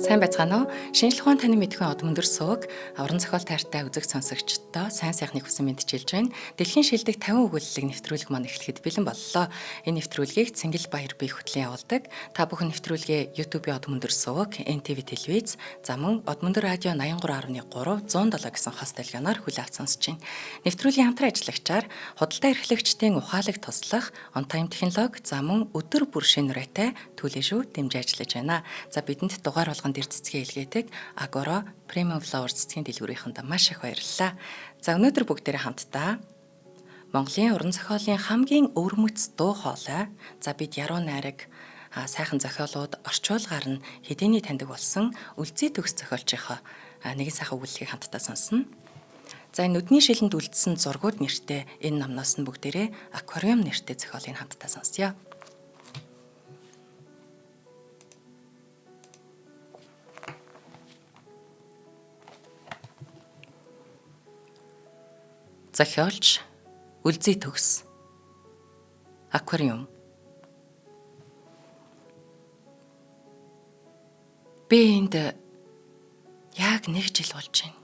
Сайн байцгаана уу? Шинжлэх ухаан таны мэдхэн Одмөндөр сууг уран зохиол тайртай үзэг сонсогчдоо сайн сайхныг хүсэн мэдчилж байна. Дэлхийн шилдэг 50 өгүүллэг нэвтрүүлэг маань эхлэхэд бэлэн боллоо. Энэ нэвтрүүлгийг Цэнгэл Баяр бие хөтлийн явуулдаг. Та бүхэн нэвтрүүлгээ YouTube-ийн Одмөндөр сууг, NTV телевиз, за мөн Одмөндөр радио 83.3 107 гэсэн хос долгионоор хүлээн авч сонсож байна. Нэвтрүүлгийн хамтран ажиллагчаар худалдаа эрхлэгчдийн ухаалаг туслах On Time технологи, за мөн өдөр бүр шинэ нурайтай түлээ шүү дэмжиж ажиллаж байна. За бидэнд дугаар болгон дэр цэцгээ илгээдэг Agora Premium Flower цэцгийн дэлгүүрийнхэнд маш их баярлалаа. За өнөөдөр бүгдээрээ хамтдаа Монголын уран зохиолын хамгийн өвөрмөц дуу хоолой за бид яруу найраг сайхан зохиолууд орчуулгаар нь хэдийний таньдаг болсон Үлзий төгс зохиолчийнхоо нэгэн сайхан өгүүллэгийг хамтдаа сонсно. За энэ нүдний шилэнд үлдсэн зургууд нэртэй энэ номноос нь бүгдээрээ аквариум нэртэй зохиолыг хамтдаа сонсъё. Зохиолч Үлзий төгс. Аквариум. Би энд яг нэг жил болж байна.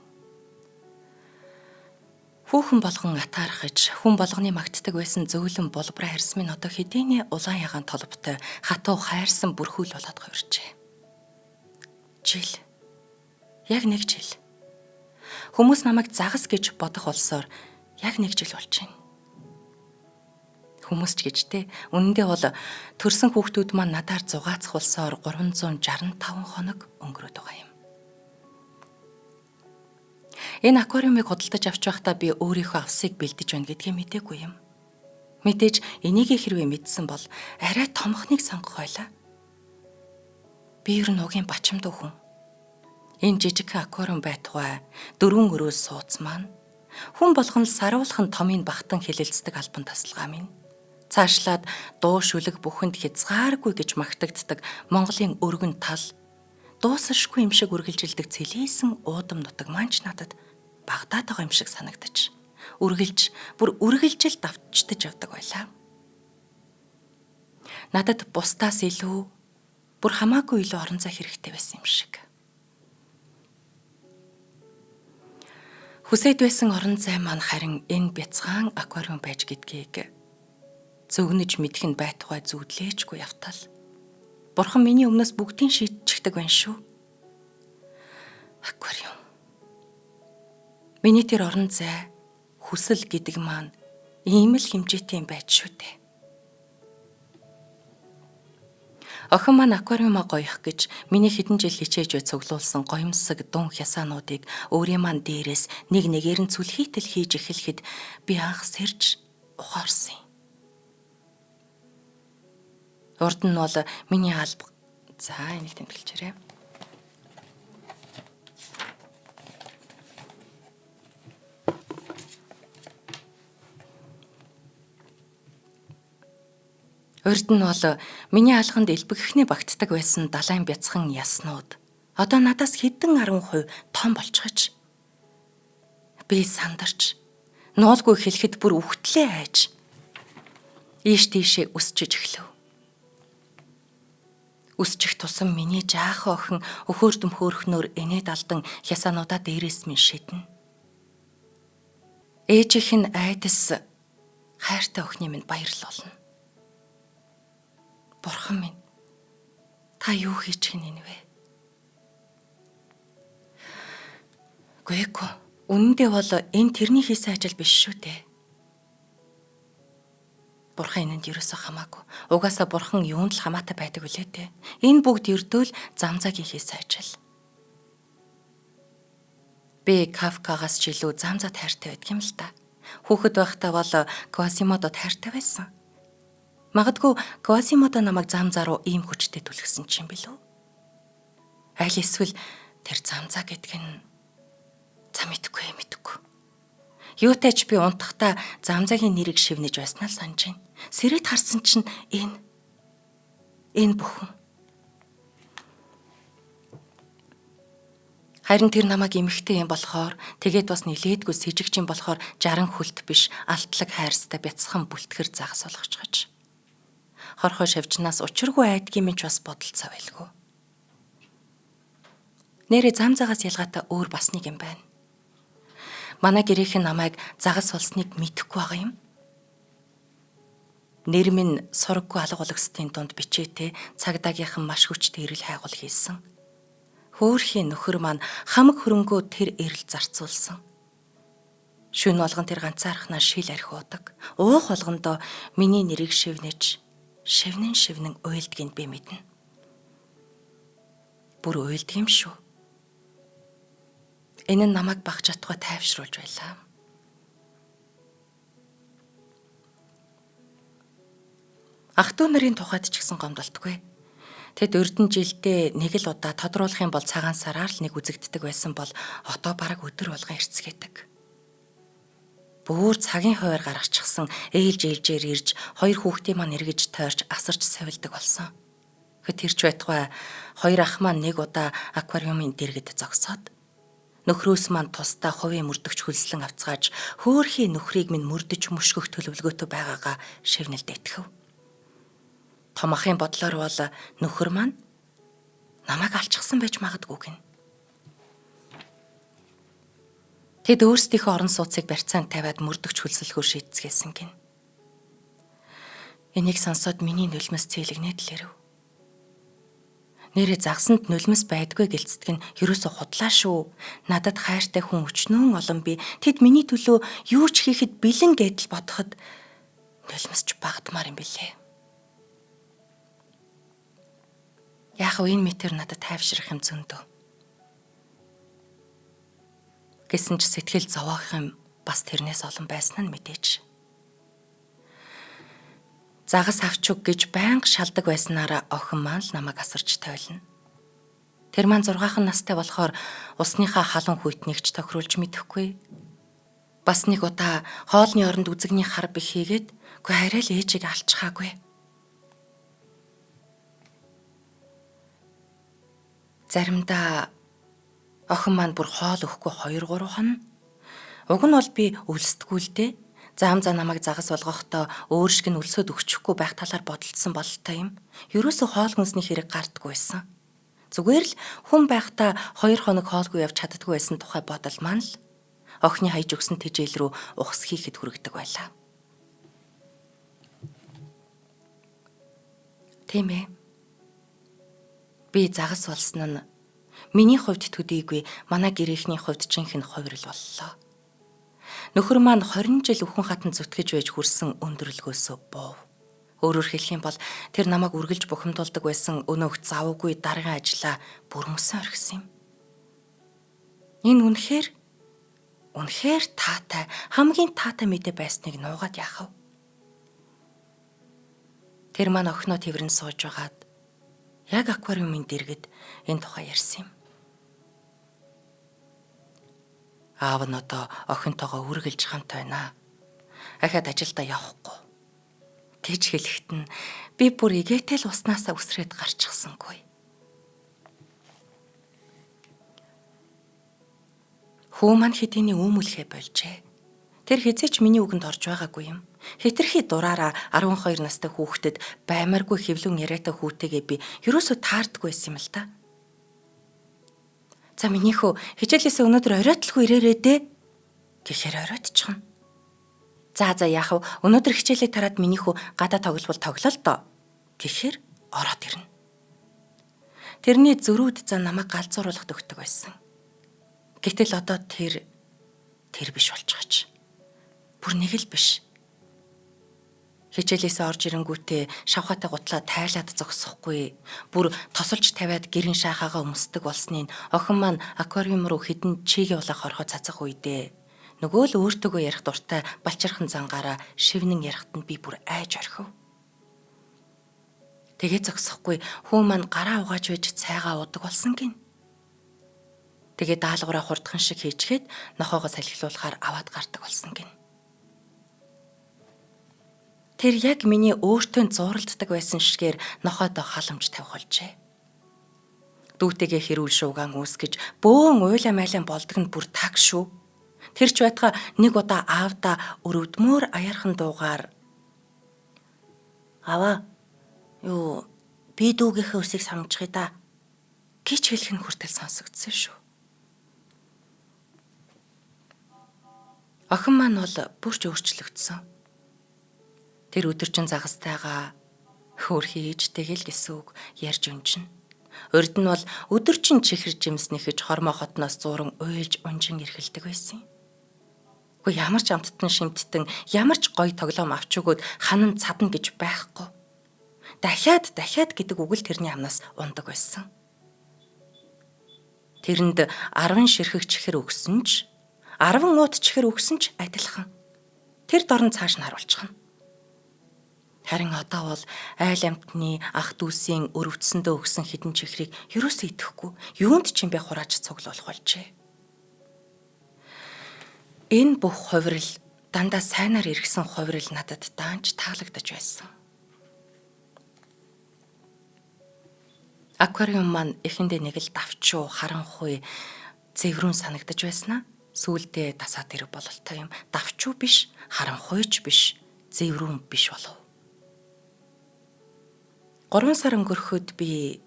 Хүүхэн болгон атаархаж, хүн болгоны магтдаг байсан зөөлөн булбраа харьс минь одоо хэдийний улаан ягаан толботой хатуу хайрсан бүрхүүл болоод хувирчээ. Жил. Яг нэг жил. Хүмүүс намайг загас гэж бодох болсоор яг нэг жил болж байна. Хүмүүс ч гэж те. Үнэндээ бол төрсэн хүүхдүүд маань надаар зугаацах болсоор 365 хоног өнгөрөөд байгаа юм. Энэ аквариумыг худалдаж авч байхдаа би өөрийнхөө авсыг бэлдэж байна гэдгийг мдээгүй юм. Мэдээж энийг хэрвээ мэдсэн бол арай томхныг сонгох байлаа. Би ер нь угийн бачимдуу хүн. Энэ жижигхэн аквариум байтугай дөрвөн өрөө сууц маань хүн болгон л саруулхан томын бахтан хилэлцдэг албан тасалгаа минь. Цаашлаад дуу шүлэг бүхэнд хязгааргүй гэж магтагддаг Монголын өргөн тал дуусашгүй юм шиг үргэлжилдэг цэлээсэн уудам нутаг маань ч надад багтаад байгаа юм шиг санагдаж үргэлж бүр үргэлжил давчтаж явдаг байлаа. Надад бусдаас илүү бүр хамаагүй илүү орон зай хэрэгтэй байсан юм шиг. Хүсээд байсан орон зай маань харин энэ бяцхан аквариум байж гэдгийг зөгнөж мэдэх нь байтугай зүудлээчгүй явтал. Бурхан миний өмнөөс бүгдийг шийдчихдэг байна шүү. Аквариум. Миний тэр орон зай хүсэл гэдэг маань ийм л хэмжээтэй юм байж шүү дээ. Охин маань аквариумаа гоёх гэж миний хэдэн жил хичээж бай цуглуулсан гоёмсог дун хясаануудыг өөрийн маань дээрээс нэг нэгээр нь зүлхийтэл хийж эхлэхэд би анх сэрж ухаарсан юм. Урд нь бол миний алба. За энийг тэмдэглэжээрэй. Урд нь бол миний алханд элбэгхний багтдаг байсан далайн бяцхан яснууд одоо надаас хэдэн 10% том болчихож би сандарч нуулгүй хэлэхэд бүр үхтлээ айж ийш тийшээ өсчөж эхлэв. Өсчих тусам миний жаахан охин өхөөрдөм хөөрхнөөр инээд алдан хясаануудаа дээрээс минь шиднэ. Ээжийнх нь айдас хайртай охины минь баярлал болно. Бурхан минь та юу хийчих нь энэ вэ? Гээгүй. Үнэндээ бол энэ тэрний хийсэн ажил биш шүү дээ. Бурхан энэнд ерөөсөө хамаагүй. Угаасаа бурхан юунд л хамаатай байдаг үлээ дээ. Энэ бүгд ердөөл замзаагийн хийсэн ажил. Би Кафкагаас ч илүү замзаа хайртай байдаг юм л та. Хүүхэд байхдаа бол Квасимодод хайртай байсан. Магадгүй Квасимодо намайг замзаа руу ийм хүчтэй түлхсэн ч юм билүү? Аль эсвэл тэр замзаа гэдэг нь за мэдгүй мэдгүй. Юутай ч би унтахдаа замзаагийн нэрийг шивнэж байснаа л санаж байна. Сэрэд харсан чинь энэ бүхэн. Харин тэр намайг эмэгтэй юм болохоор тэгээд бас нилээдгүй сэжигч юм болохоор 60 хөлт биш алтлаг хайрстай бяцхан бүлтгэр загас болгочихож. Хорхоо шавжнаас учиргүй айдгийн минь ч бас бодолцоо байлгүй. Нэрээ зам загаас ялгаатай өөр бас нэг юм байна. Манай гэрийнхэн намайг загас болсныг мэдэхгүй байгаа юм. Нэр минь сураггүй алга улагсдын дунд бичээтэй цагдаагийнхан маш хүчтэй эрэл хайгуул хийсэн. Хөөрхийн нөхөр маань хамаг хөрөнгөө тэр эрэл зарцуулсан. Шөнө болгон тэр ганцаархнаа шил архиудаг. Уух болгондоо миний нэрийг шивнэж, шивнэн шивнэн уйлдгийг би мэднэ. Бүр уйлдаг юм шүү. Энэ нь намайг баг чадхаа тайвшруулж байлаа. Ах トゥ нарын тухайд ч гэсэн гомдолтгүй. Тэд өрдөн жилдээ нэг л удаа тодруулах юм бол цагаан сараар л нэг үзэгддэг байсан бол одоо бараг өдөр болгон эрцгээдэг. Бөөр цагийн хуваар гаргачихсан ээлж ээлжээр ирж хоёр хүүхдийн маань эргэж тойрч асарч савилдаг болсон. Тэрч байтугай хоёр ах маань нэг удаа аквариумын дэргэд зогсоод нөхрөөс маань тусдаа хувийн мөрдөгч хөлслөн авцгааж хөөхий нөхрийг минь мөрдөж мөшгөх төлөвлөгөөтэй байгаагаа шивнэлд итгэв. Том ахын бодлоор бол нөхөр маань намайг алчихсан байж магадгүй гин. Тэд өөрсдийнхөө орон сууцыг барьцаанд тавиад мөрдөгч хөлсөлгөөр шийдцгээсэн гин. Энийг сонсоод миний нулимс цэлэгнээд л ирэв. Нэрээ загсанд нулимс байдгүй гэлцдэг нь ерөөсө худлаа шүү. Надад хайртай хүн өчнөөн олон би тэд миний төлөө юу ч хийхэд бэлэн гэдэл бодоход нулимсч багтмаар юм билээ. Яах вэ, энэ мэтэр надад тайвшрах юм зөндөө. Гэсэн ч сэтгэл зовоох юм бас тэрнээс олон байсан нь мэдээж. Загас авч өг гэж байнга шалдаг байснараа охин маань л намайг асарч тойлно. Тэр маань 6 настай болохоор усныхаа халуун хүйтнийг ч тохируулж мэдэхгүй. Бас нэг удаа хоолны оронд үзэгний хар бих хийгээд үгүй арай л ээжийг алчхаагүй. Заримдаа охин маань бүр хоол өгөхгүй 2-3 хонно. Уг нь бол би өлсдөггүй л дээ. Зам за намайг загас болгохдоо өөр шиг нь өлсөд өгчихгүй байх талаар бодолцсон бололтой юм. Ерөөсөө хоол хүнсний хэрэг гардаггүй байсан. Зүгээр л хүн байхдаа 2 хоног хоолгүй явж чаддаггүй байсан тухай бодол маань л охины хаяж өгсөн тэжээл рүү ухас хийхэд хүргэдэг байлаа. Тийм ээ. Би загас болсон нь миний хувьд төдийгүй манай гэрээхний хувьд жинхэнэ хувирал боллоо. Нөхөр маань 20 жил өхөн хатан зүтгэж байж хүрсэн өндөрлгөөсөө буув. Өөрөөр хэлэх юм бол тэр намайг үргэлж бухимдуулдаг байсан өнөөх завгүй даргын ажлаа бүрмөсөн орхисон юм. Энэ үнэхээр таатай, хамгийн таатай мэдээ байсныг нуугаад яах вэ? Тэр маань охиноо тэрвэрэнд сууж байгаад яг аквариумын дэргэд энэ тухай ярьсан юм. Аав нь одоо охинтойгоо үргэлж хамт байна. Ахаад ажилдаа явахгүй гэж хэлэхэд нь би бүр игээтэл уснаасаа үсрээд гарчихсангүй. Хүү маань хэдийний үүмүлхэ болжээ. Тэр хэзээ ч миний үгэнд орж байгаагүй юм. Хитрхи дураараа 12 настай хүүхдэд баймаргүй хэвлэн яриатай хүүтэйгээ би ерөөсөө таардаггүй байсан юм л та. За миний хөө хичээлээсээ өнөөдөр оройталгүй ирээрээ дээ гэхээр оройтчихно. За яах вэ? Өнөөдөр хичээлээ тараад миний хөө гадаа тоглол тоглол доо гэхээр ороод ирнэ. Тэрний зөрүүд зан намайг галзууруулах төгтөг байсан. Гэтэл одоо тэр биш болчихоч. Бүр нэг л биш. Хичээлээсээ орж ирэнгүүтээ шавхаатай гутлаа тайлаад зогсохгүй. Бүр тосолж тавиад гэрэн шахаагаа өмсдөг болсныг охин маань аквариум руу хідэн чигээ улаах орхоо цацах үедээ нөгөө л өөртөөгөө ярих дуртай балчирхан зангаараа шивнэн ярихт нь би бүр айж орхив. Тэгээ зогсохгүй хүү маань гараа угааж байж цайгаа уудаг болсон гин. Тэгээ даалгавраа хурдхан шиг хийчгээд нохоогоо салхилуулахаар аваад гардаг болсон гин. Тэр яг миний өөртөө зууралддаг байсан шигээр нохойдоо халамж тавих болжээ. Дүүтэйгээ хэрүүл шуугаан үүсгэж бөөн уйлаа майлан болдог нь бүр таг шүү. Тэр ч байтугай нэг удаа аавда өрөвдмөр аяархан дуугаар "Аваа, юу би дүүгийнхээ үсийг самжчихъя да" Гэж хэлэх нь хүртэл сонсогдсон шүү. Охин маань бол бүрч өөрчлөгдсөн. Тэр өдөржин загастайгаа хөөрхий ээжтэйгээ л гэсэн үг ярьж унжина. Урд нь бол өдөржин чихэр жимснэхэж хормоо хотноос зууран уйлж унжин эрхэлдэг байсан юм. Гэхдээ ямар ч амттан шимттэн ямар ч гоё тоглоом авч өгөөд ханан цадна гэж байхгүй. Дахиад дахиад гэдэг үг л тэрний амнаас ундаг байсан. Тэрэнд 10 ширхэг чихэр өгсөн ч 10 уут чихэр өгсөн ч адилхан. Тэр дорн цааш нь харуулчихна. Харин одоо бол айл амтны ах дүүсийн өрөвдсөндөө өгсөн хідэн чихрийг ерөөсөө идэхгүй юунд ч юм бэ хурааж цуглуулах болжээ. Энэ бүх хувирал дандаа сайнаар эргэсэн хувирал надад даанч таалагдаж байсан. Аквариум маань эхэндээ нэг л давчуу, харанхуй, зэврүүн санагдаж байснаа сүүлдээ тасаа тэрэг бололтой юм. Давчуу биш, харанхуйч биш, зэврүүн биш болов. 3 сар өнгөрөхөд би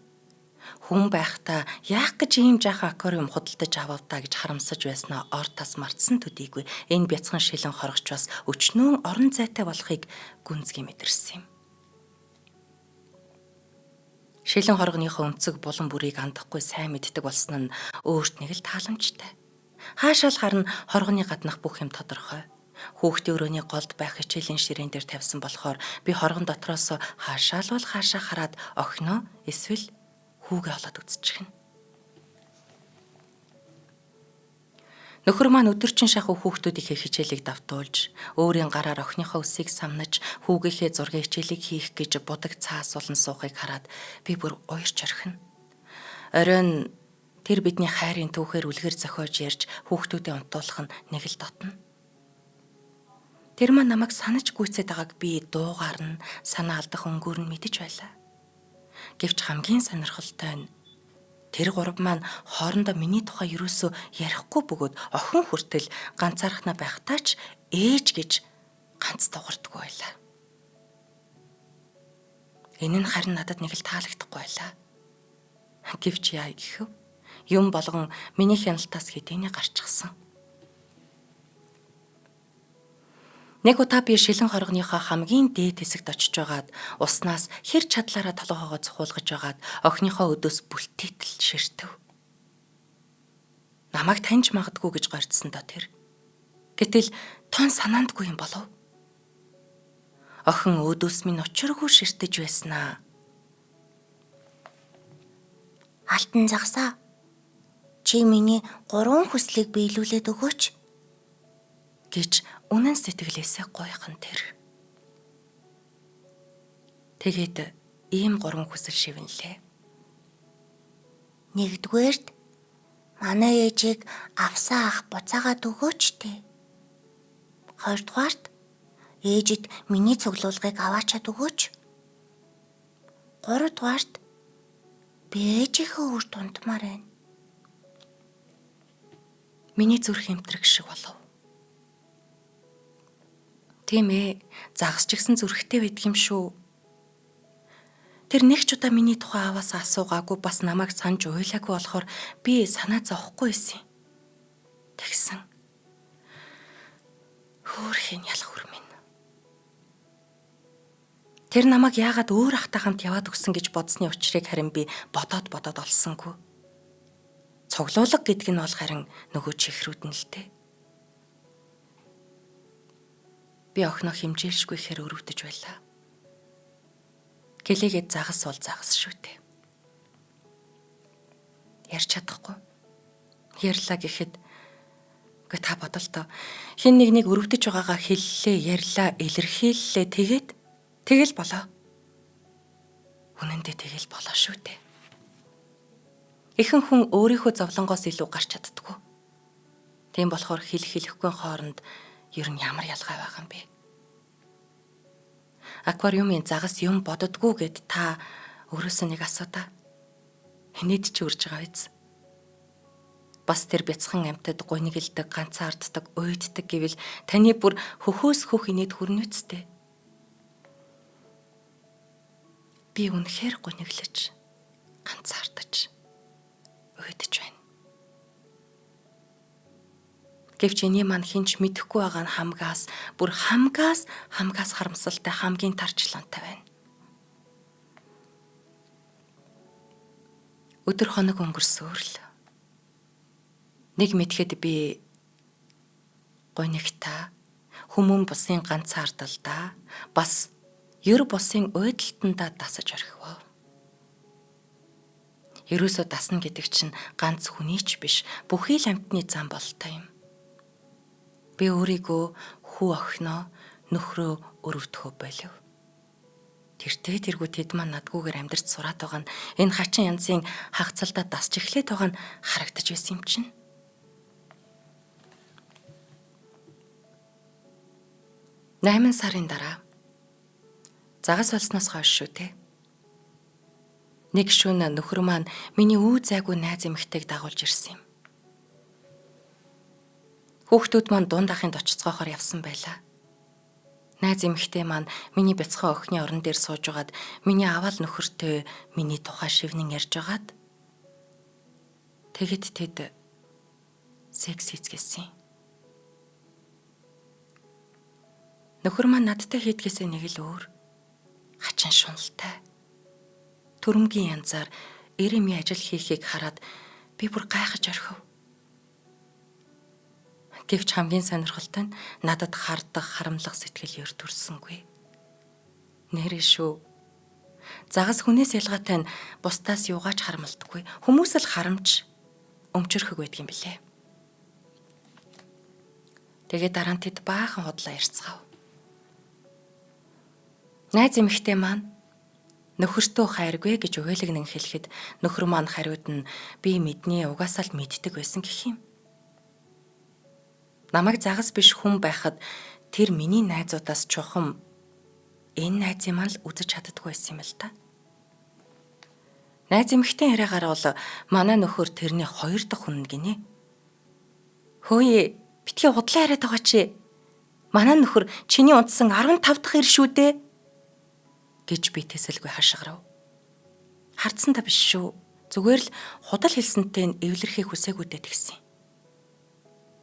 хүн байхдаа яах гэж ийм жаахан аквариум худалдаж авав та гэж харамсаж байснаа ор тас мартсан төдийгүй энэ бяцхан шилэн хорогч бас өчнөөн орон зайтай болохыг гүнзгий мэдэрсэн юм. Шилэн хоргоныхоо өнцөг булан бүрийг андахгүй сайн мэддэг болсон нь өөрт нэг л тааламжтай. Хаашаал харна хоргоны гаднах бүх юм тодорхой. Хүүхдийн өрөөний голд байх хичээлийн ширээн дээр тавьсан болохоор би хоргон дотроос хаашаал бол хаашаа хараад охиноо эсвэл хүүгээ олоод үзчихнэ. Нөхөр маань өдөржин шахуу хүүхдүүдийнхээ хичээлийг давтуулж, өөрийн гараар охиныхоо үсийг самнаж, хүүгийнхээ зургийн хичээлийг хийх гэж будаг цаас улан суухыг хараад би бүр уярч орхино. Оройн тэр бидний хайрын түүхээр үлгэр зохиож ярьж хүүхдүүдэд унтуулах нь нэг л дотно. Тэр маань намайг санаж гүйцээд байгааг би дуугаар нь санаа алдах өнгөөр нь мэдэж байлаа. Гэвч хамгийн сонирхолтой нь тэр гурав маань хоорондоо миний тухай ерөөсөө ярихгүй бөгөөд охин хүртэл ганцаархнаа байхдаа ч ээж гэж ганц дуурдаггүй байлаа. Энэ нь харин надад нэг л таалагдахгүй байлаа. Гэвч яа гэхэв? Юм болгон миний хяналтаас хэдийний гарчихсан. Нэг удаа би шилэн хоргоныхоо хамгийн дээд хэсэгт очиж байгаад уснаас хэр чадлаараа толгоогоо цухуулгаж байгаад охиныхоо өдөөс бүлтээтэл ширтэв. Намайг таньж магадгүй гэж горьдсон доо тэр. Гэтэл тон санаандгүй юм болов. Охин өөдөөс минь учиргүй ширтэж байснаа. Алтан загсаа. Чи миний 3 хүслийг биелүүлээд өгөөч гэж үнэн сэтгэлээсээ гуйхан тэр. Тэгээд ийм 3 хүсэл шивэнлээ. Нэгдүгээрт манай ээжийг авсан ах буцаагаад өгөөч тээ. Хоёрдугаарт ээжид миний цуглуулгыг аваачаад өгөөч. Гуравдугаарт би ээжийнхээ үрд унтмаар байна. Миний зүрх эмтрэг шиг болов. Тийм ээ, загас ч гэсэн зүрхтэй байдаг юм шүү. Тэр нэг ч удаа миний тухай аваас асуугаагүй бас намайг санаж уйлаагүй болохоор би санаа зовхгүй байсан юм. Тэгсэн. Хөөрхийн ялах үр минь. Тэр намайг яагаад өөр ахтай хамт яваад өгсөн гэж бодсны учрыг харин би бодоод бодоод олсонгүй. Цуглуулга гэдэг нь бол харин нөгөө чихрүүд нь л дээ. Би охиноо хэмжээлшгүй ихээр өрөвдөж байлаа. Гэлээгээд загас бол загас шүү дээ. Ярьж чадахгүй. Ярьлаа гэхэд үгүй та бодолтоо хин нэг нэг өрөвдөж байгаагаа хэллээ, ярьлаа, илэрхийллээ тэгээд тэгэл болоо. Үнэндээ тэгэл болоо шүү дээ. Ихэнх хүн өөрийнхөө зовлонгоос илүү гарч чаддаггүй. Тийм болохоор хэлэх хэлэхгүй хооронд ер нь ямар ялгаа байгаа юм бэ? Аквариумын загас юм боддгоо гэд та өөрөөсөө нэг асуудаа. Хинээд чи үрж байгаа биз? Бас тэр бяцхан амьтад гунигэлдэг, ганцаарддаг, уйддаг гэвэл таны бүр хөхөөс хөх инээд хүрнэ үсттэй. Би үнэхээр гуниглаж, ганцаардаж, уйдаж байна. Гэвч эний маань хинч мэдэхгүй байгаа нь хамгаас бүр хамгаас хамгаас харамсалтай хамгийн тарчлантай байна. Өдөр хоног өнгөрсөөр л нэг мэдхэд би гунигта хүмүүн бусын ганцаардалдаа бас ер бусын уйдалтандаа дасаж орхив. Ерөөсөө дасна гэдэг чинь ганц хүний ч биш бүхий л амьтны зам бололтой юм. Би өөрийгөө хүү охиноо нөхрөө өрөвдөхөө болив. Тэртээ тэргүй тэд маань надгүйгээр амьдарч сураад байгаа нь энэ хачин янзын хагацалдаа дасч эхлээд байгаа нь харагдаж байсан юм чинь. 8 сарын дараа загас болсноос хойш шүү те. Нэг шөнө нөхөр маань миний үү зайгүй найз эмэгтэйг дагуулж ирсэн юм. Хүүхдүүд маань дунд ахынд очицгоохоор явсан байлаа. Найз эмэгтэй маань миний бяцхан охины орон дээр сууж байгаад миний аваал нөхөртэй миний тухай шивнэн ярьж байгаад тэгэд тэд секс хийцгээсэн. Нөхөр маань надтай хийдгээсээ нэг л өөр хачин шуналтай. Төрөмгийн янзаар эрэмийн ажил хийхийг хараад би бүр гайхаж орхив. Гэвч хамгийн сонирхолтой нь надад хардах харамлах сэтгэл ер төрсөнгүй. Нэрээ шүү. Загас хүнээс ялгаатай нь бусдаас юугаач харамлдаггүй. Хүмүүс л харамч өмчөрхөг байдаг юм билээ. Тэгээд дараа нь тэд баахан худлаа ярьцгаав. Найз эмэгтэй маань нөхөртөө хайргүй гэж уйлгнэн хэлэхэд нөхөр маань хариуд нь би мэднэ угаасаа л мэддэг байсан гэх юм. Намайг загас биш хүн байхад тэр миний найзуудаас чухам энэ найзын маань л үзэж чаддаггүй байсан юм л та. Найз эмэгтэй яриагаар бол манай нөхөр тэрний хоёр дахь хүн гинэ. Хөөе битгий худлаа яриад байгаа чи. Манай нөхөр чиний унтсан 15 дахь ир шүү дээ гэж би тэсэлгүй хашгирав. Хардсан та биш шүү. Зүгээр л худал хэлсэнтэй нь эвлэрхийг хүсээгүйдээ тэгсэн.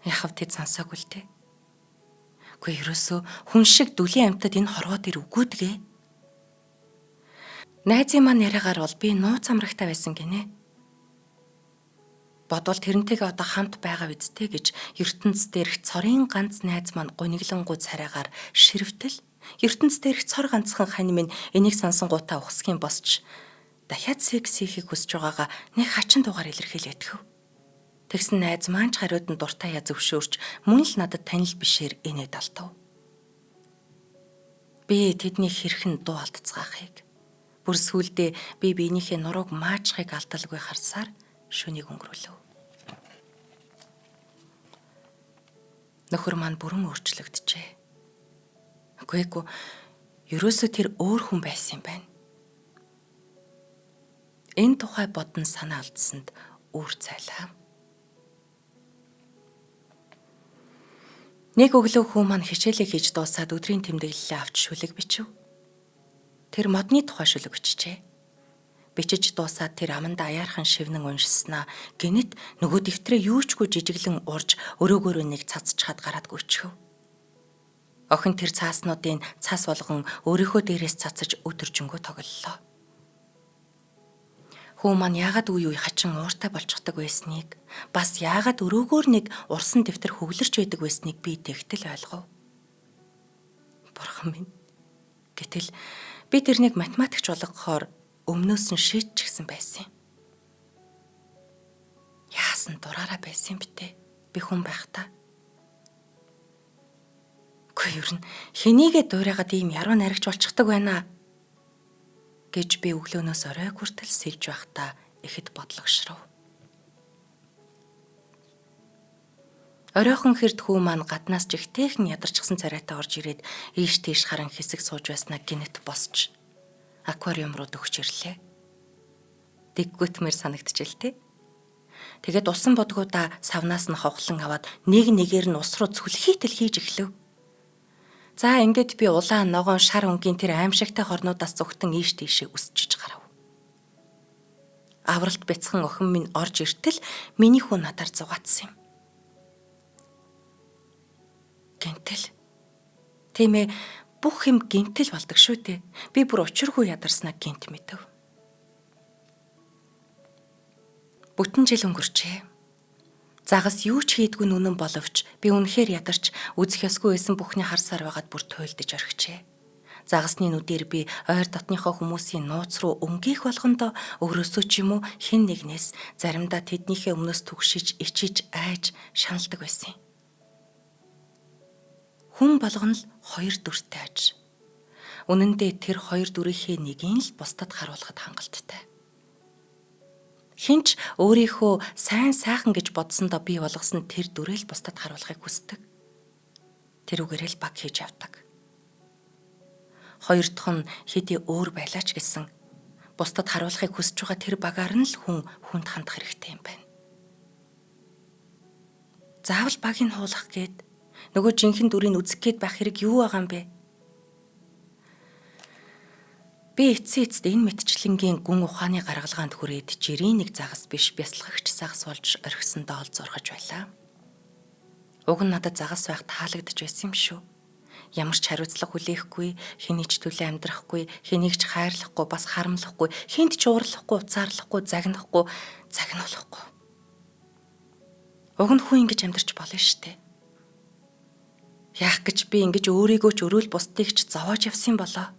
Яхав тэд сонсоогүй л дээ. Гэхдээ ерөөсөө хүн шиг дүлийн амьтад энэ хорвоо дээр үгүйдгээ. Найзын маань яриагаар бол би нууц амрагтай байсан гинэ. Бодвол тэрнтэйгээ одоо хамт байгаа үсттэй гэж ертөнц дээрх цорын ганц найз маань гуниглангуй царайгаар ширвтэл ертөнц дээрх цор ганцхан хань минь энийг сонсонгуудаа ухсхийн босч дахиад секс хийхийг хүсэж байгаагаа нэг хачин дугаар илэрхийлээтгэв. Тэгсэн найз маань ч хариуд нь дуртай яа зөвшөөрч мөн л надад танил бишээр инээд алтав. Би тэдний хэрхэн дуу алдцгаахыг бүр сүулдэ би биенийхээ нурууг маачхыг алдалгүй харсаар шөнийг өнгөрүүлв. Нөхөр маань бүрэн өөрчлөгдөжээ. Үгүй эгүй. Ерөөсөө тэр өөр хүн байсан юм байна. Энэ тухай бодон санаа алдсанд үүр цайлаа. Нэг өглөө хүү маань хичээлээ хийж дуусаад өдрийн тэмдэглэлээ авч шүлэг бичв. Тэр модны тухай шүлэг бичжээ. Бичиж дуусаад тэр аманд аяархан шивнэн уншсанаа гинэт нөгөө дэвтрээ юучгүй жижиглэн урж өрөөгөөрөө нэг цацчхад гараад гүйчихв. Охин тэр цааснуудын цас болгон өөрийнхөө дээрээс цацаж өдөржингөө тоглолоо. Хүү маань яагаад үе үе хачин ууртай болчихдог байсныг бас яагаад өрөөгөөр нэг урсан дэвтэр хөглөрч байдаг байсныг би тэгтэл ойлгов. Бурхан минь. Гэтэл би тэрнийг математикч болгохоор өмнөөс нь шийдчихсэн байсан юм. Яасан дураараа байсан юм бтэ. Би хүн байхдаа. Үгүй ер нь хэнийгээ дуурайгаад ийм яруу найрагч болчихдог байна гэж би өглөөнөөс орой хүртэл сэлж байхдаа ихэд бодлогошров. Оройхон хэрд хүү маань гаднаас жигтэйхэн ядарчсан царайтай орж ирээд ийш тийш харан хэсэг сууж байснаа гинэт босч аквариум руу дөхч ирлээ. Дэггүтмэр санагдчихэл тээ. Тэгээд усан бодгуудаа савнаас нь ховхлон аваад нэг нэгээр нь ус руу цүлхийтэл хийж эхлэв. За ингээд би улаан ногоон шар өнгийн тэр аимшигтай хорнуудаас зүгтэн ийш тийшээ өсчиж гарав. Авралт бяцхан охин минь орж иртэл миний хүү надаар зугаатсан юм. Гэнтэл. Тийм ээ, бүх юм гэнтэл болдог шүү дээ. Би бүр учиргүй ядарснаа гэнт мэдэв. Бүтэн жил өнгөрчээ. Загас юу ч хийдгүй нүнэн боловч би үнэхээр ядарч үзэх ёсгүй байсан бүхний харсаар байгаад бүр туйлдаж орхижээ. Загасны нүдээр би ойр дотныхоо хүмүүсийн нууц руу өнгийх болгондоо өөрөөсөө ч юм уу хэн нэгнээс заримдаа тэднийхээ өмнөөс түгшиж, ичиж, айж шаналдаг байсан юм. Хүн болгоно л хоёр дүртэй аж. Үнэн дээр тэр хоёр дүрийнхээ нэгийг л бусдад харуулхад хангалттай. Хэн ч өөрийнхөө сайн сайхан гэж бодсондоо бий болгосон тэр дүрээ л бусдад харуулахыг хүсдэг. Тэрүүгээрээ л баг хийж явдаг. Хоёр дахь нь хэдий өөр байлаа ч гэсэн бусдад харуулахыг хүсэж байгаа тэр багаар нь л хүн хүнд хандах хэрэгтэй юм байна. Заавал багийг хуулах гээд нөгөө жинхэнэ дүрийг үзэх гээд байх хэрэг юу байгаа юм бэ? Би эцсийн эцэст энэ мэтчлэнгийн гүн ухааны гаргалгаанд хүрээд жирийн нэг загас биш бясалгагч загас болж орхисон доол зурхаж байлаа. Уг нь надад загас байх таалагдж байсан юм шүү. Ямар ч хариуцлага хүлээхгүй, хэний ч төлөө амьдрахгүй, хэнийг ч хайрлахгүй, бас харамлахгүй, хэнд ч уурлахгүй, уцаарлахгүй, загнахгүй, загнуулахгүй. Уг нь хүн ингэж амьдарч болно шүү дээ. Яах гэж би ингэж өөрийгөө ч өрөөл бусдыг ч зовоож явсан болоо.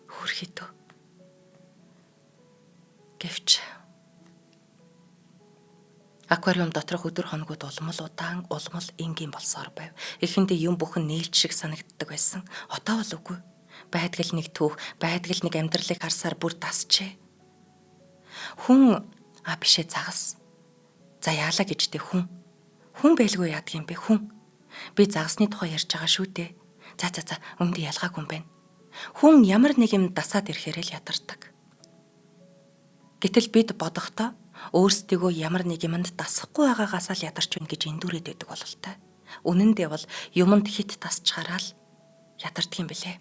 Хөрхидөө. Гэвч аквариум доторх өдөр хоногуд улмал удаан, улмал энгийн болсоор байв. Эхэндээ юм бүхэн нээлт шиг санагддаг байсан. Одоо бол үгүй. Байдгал нэг түүх, байдгал нэг амьдралыг харсаар бүр дасчээ. Хүн а бишээ загас. За яалаа гэж тэ хүн. Хүн байлгүй яадаг юм бэ хүн. Би загасны тухай ярьж байгаа шүү дээ. За за за өмнөд ялгаагүй юм байна. Хүн ямар нэг юм дасаад ирэхээр л ядардаг. Гэтэл бид бодохдоо өөрсдийгөө ямар нэг юмд дасахгүй байгаагаасаа л ядарч байна гэж эндүрээд байдаг бололтой. Үнэн дээр бол юмд хит тасчхаараа л ядардаг юм билээ.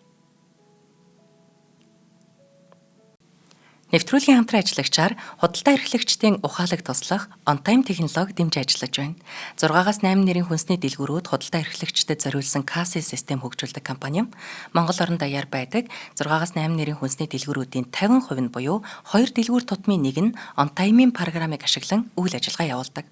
Нэвтрүүлгийн хамтран ажиллагчаар худалдаа эрхлэгчдийн ухаалаг туслах OnTime технологи дэмж ажиллаж байна. 6-аас 8 нэрийн хүнсний дэлгүүрүүд худалдаа эрхлэгчдэд зориулсан кассын систем хөгжүүлдэг компани юм. Монгол орон даяар байдаг 6-аас 8 нэрийн хүнсний дэлгүүрүүдийн 50% нь буюу 2 дэлгүүр тутмын нэг нь OnTime-ийн програмыг ашиглан үйл ажиллагаа явуулдаг.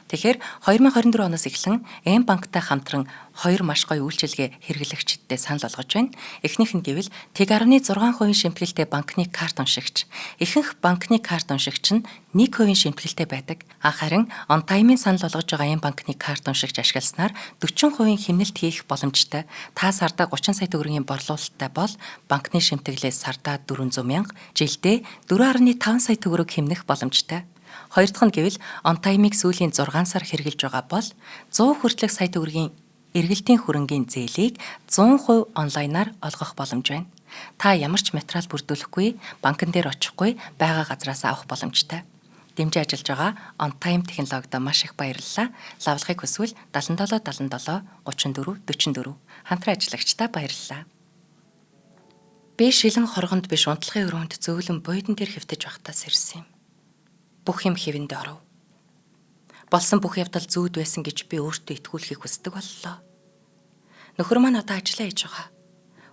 Тэгэхээр 2024 оноос эхлэн М банктай хамтран хоёр маш гоё үйлчилгээ хэрэглэгчдэд санал болгож байна. Эхнийх нь гэвэл 1.6% шимтгэлтэй банкны карт уншигч. Ихэнх банкны карт уншигч нь 1% шимтгэлтэй байдаг. Харин OnTime-ийн санал болгож байгаа М банкны карт уншигч ашигласнаар 40% хэмнэлт хийх боломжтой. Та сардаа 30 сая төгрөгийн борлуулалттай бол банкны шимтгэлээс сардаа 400 мянга, жилдээ 4.5 сая төгрөг хэмнэх боломжтой. Хоёр дахь нь гэвэл OnTime-ыг сүүлийн 6 сар хэрэглэж байгаа бол 100 хүртэлх сая төгрөгийн эргэлтийн хөрөнгийн зээлийг 100% онлайнаар олгох боломж байна. Та ямар ч материал бүрдүүлэхгүй, банкн дээр очихгүй байгаа газраас авах боломжтой. Дэмжин ажиллаж байгаа OnTime технологид маш их баярлалаа. Лавлахыг хүсвэл 77 77 34 44 хамтран ажиллагчдаа баярлалаа. Би шилэн хоргонд биш унтлагын өрөөнд зөөлөн буйдан дээр хэвтэж байхдаа сэрсэн юм. Бүх юм хэвэндээ оров. Болсон бүх явдал зүүд байсан гэж би өөртөө итгүүлэхийг хүсдэг боллоо. Нөхөр маань одоо ажиллаа хийж байгаа.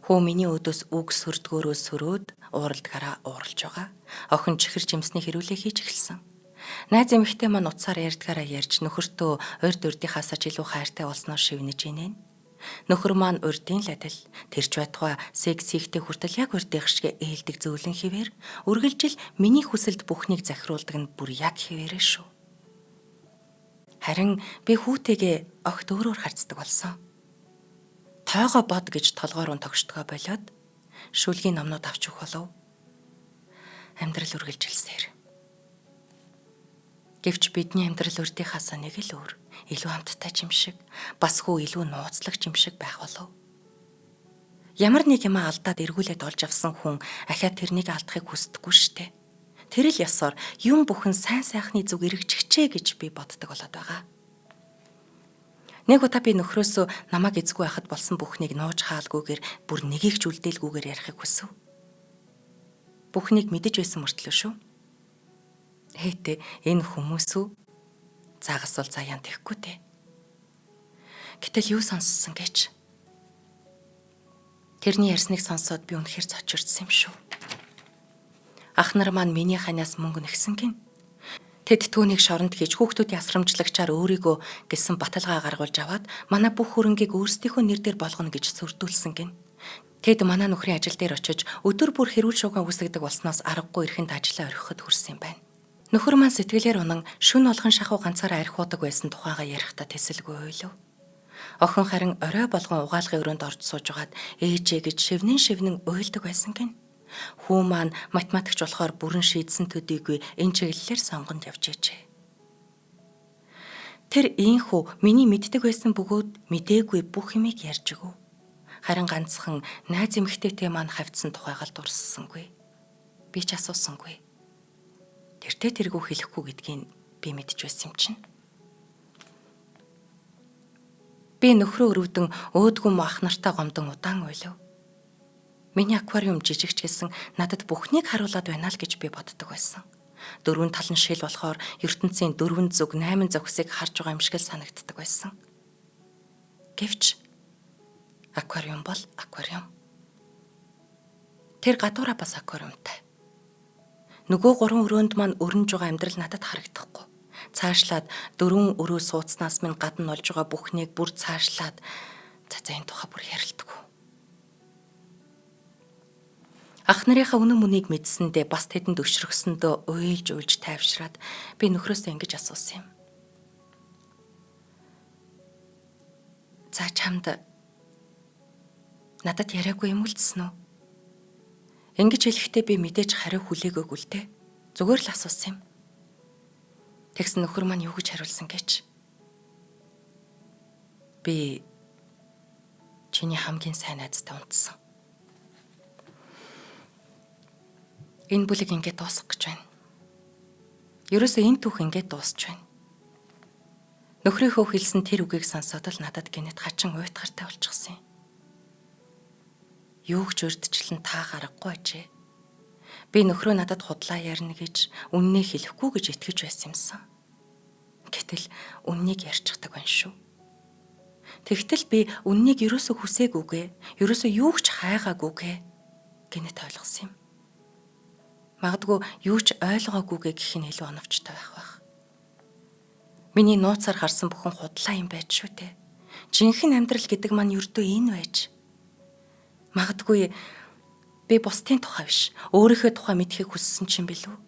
Хүү миний өөдөөс үг сөрдгөөрөө сөрөөд ууралдгаараа ууралж байгаа. Охин чихэр жимсний хэрүүлээ хийж эхэлсэн. Найз эмэгтэй маань утсаар ярьдгаараа ярьж нөхөртөө урд урдынхаасаа ч илүү хайртай болсноор шивнэж инээн. Нөхөр маань урдын л адил тэр ч байтугай секс хийхдээ хүртэл яг урдынх шиг ээлдэг зөөлөн хിവэр үргэлжил миний хүсэлд бүхнийг захируулдаг нь бүр яг хിവэрээ шүү. Харин би хүүтэйгээ огт өөрөөр харцдаг болсон. Тоогоо бод гэж толгоор нь тогшдгоо болиод шүлгийн номнууд авч өгөх болов. Амьдрал үргэлжилсээр. Гэвч бидний амьдрал урдынхаасаа нэг л өөр, илүү амттай ч юм шиг, бас хүү илүү нууцлагч юм шиг байх болов. Ямар нэг юм алдаад эргүүлээд олж авсан хүн ахиад тэрнийг алдахыг хүсдэггүй штэ. Тэр л ёсоор юм бүхэн сайн сайхны зүг эргэжчихжээ гэж би боддог болоод байгаа. Нэг удаа би нөхрөөсөө намайг эзгүй байхад болсон бүхнийг нууж хаалгүйгээр бүр нэгийг ч үлдээлгүйгээр ярихыг хүсэв. Бүхнийг мэдэж байсан мөртлөө шүү. Хээтэй энэ хүмүүс үү? Загас бол заяан тэхгүй дээ. Гэтэл юу сонссон гэж? Тэрний ярьсныг сонсоод би үнэхээр цочирдсан юм шүү. Ах нар маань миний ханаас мөнгө нэгсэн гин. Тэд түүнийг шоронд хийж хүүхдүүдийн асрамжлагчаар өөрийгөө гэсэн баталгаа гаргуулж аваад манай бүх хөрөнгийг өөрсдийнхөө нэр дээр болгоно гэж сүрдүүлсэн гин. Тэд манай нөхрийн ажил дээр очиж өдөр бүр хэрүүл шууган үсгдэг болсноос аргагүй эрхэнд ажлаа орхиход хүрсэн юм байна. Нөхөр маань сэтгэлээр унан шүн болгон шахуу ганцаараа архиудаг байсан тухайгаа ярихдаа тэсэлгүй ойлов. Охин харин орой болгон угаалгын өрөөнд орж сууж байгаад ээжээ гэж шивнэн шивнэн уйлдаг байсан гин. Хүү маань математикч болохоор бүрэн шийдсэн төдийгүй энэ чиглэлээр сонгонд явж ээжээ. Тэр ийхүү миний мэддэг байсан бөгөөд мдээгүй бүх юмыг ярьж өгөв. Харин ганцхан найз эмэгтэйтэй маань хавьдсан тухайгаа л дурссангүй. Би ч асуусангүй. Тэртээ тэргүй хэлэхгүй гэдгийг би мэдж байсан юм чинь. Би нөхрөө өрөвдөн өөдгүн мө ах нартай гомдон удаан уйлав. Миний аквариум жижигч гэсэн надад бүхнийг харуулад байна л гэж би боддог байсан. Дөрвөн тал нь шил болохоор ертөнцийн 4 зүг 8 зохисыг харж байгаа юм шиг л санагддаг байсан. Гэвч аквариум бол аквариум. Тэр гадуураа бас аквариумтай. Нөгөө 3 өрөөнд маань өрнөж байгаа амьдрал надад харагдахгүй. Цаашлаад 4 өрөө сууцнаас минь гадна болж байгаа бүхнийг бүр цаашлаад за энэ тухай бүр ярилдаггүй. Ах нарынхаа үнэн мөнийг мэдсэндээ бас тэдэнд өшрөгсөндөө уйлж уйлж тайвшраад би нөхрөөсөө ингэж асуусан юм. За чамд надад яриаггүй юм үлдсэн үү? Ингэж хэлэхдээ би мэдээж хариу хүлээгөөгүй л дээ. Зүгээр л асуусан юм. Тэгсэн нөхөр маань юу гэж хариулсан гэж? Би чиний хамгийн сайн найзтай унтсан. Энэ бүлэг ингээд дуусах гэж байна. Ерөөсөө энэ түүх ингээд дуусч байна. Нөхрийнхөө хэлсэн тэр үгийг сонсоод л надад гинэт хачин уйтгартай болчихсон юм. Юу ч урьдчилан та гаргагүй ажээ. Би нөхрөө надад худлаа ярина гэж үннээ хэлэхгүй гэж итгэж байсан юмсан. Гэтэл үннийг ярьчихдаг байна шүү. Тэгтэл би үннийг ерөөсөө хүсээгүйгээ, ерөөсөө юу ч хайгаагүйгээ гинэт ойлгосон юм. Магадгүй юу ч ойлгоогүйгээ гэх нь илүү оновчтой байх байх. Миний нууцаар харсан бүхэн худлаа юм байж шүү дээ. Жинхэнэ амьдрал гэдэг маань ердөө энэ байж. Магадгүй би бусдын тухай биш, өөрийнхөө тухай мэдхийг хүссэн чинь билүү?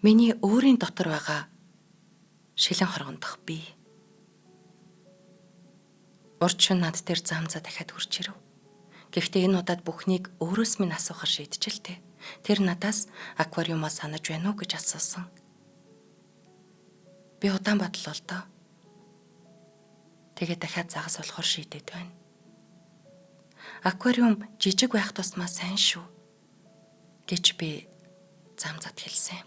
Миний өөрийн дотор байгаа шилэн хоргондох би. Урд шөнө над дээр зам за дахиад хурж ирэв. Гэхдээ энэ удаад бүхнийг өөрөөс минь асуухар шийдчихэлтэй. Тэр надаас аквариумаа санаж байна уу гэж асуусан. Би удаан бодлоо л доо. Тэгээ дахиад загас болохоор шийдээд байна. Аквариум жижиг байх тусмаа сайн шүү гэж би зам зад хэлсэн.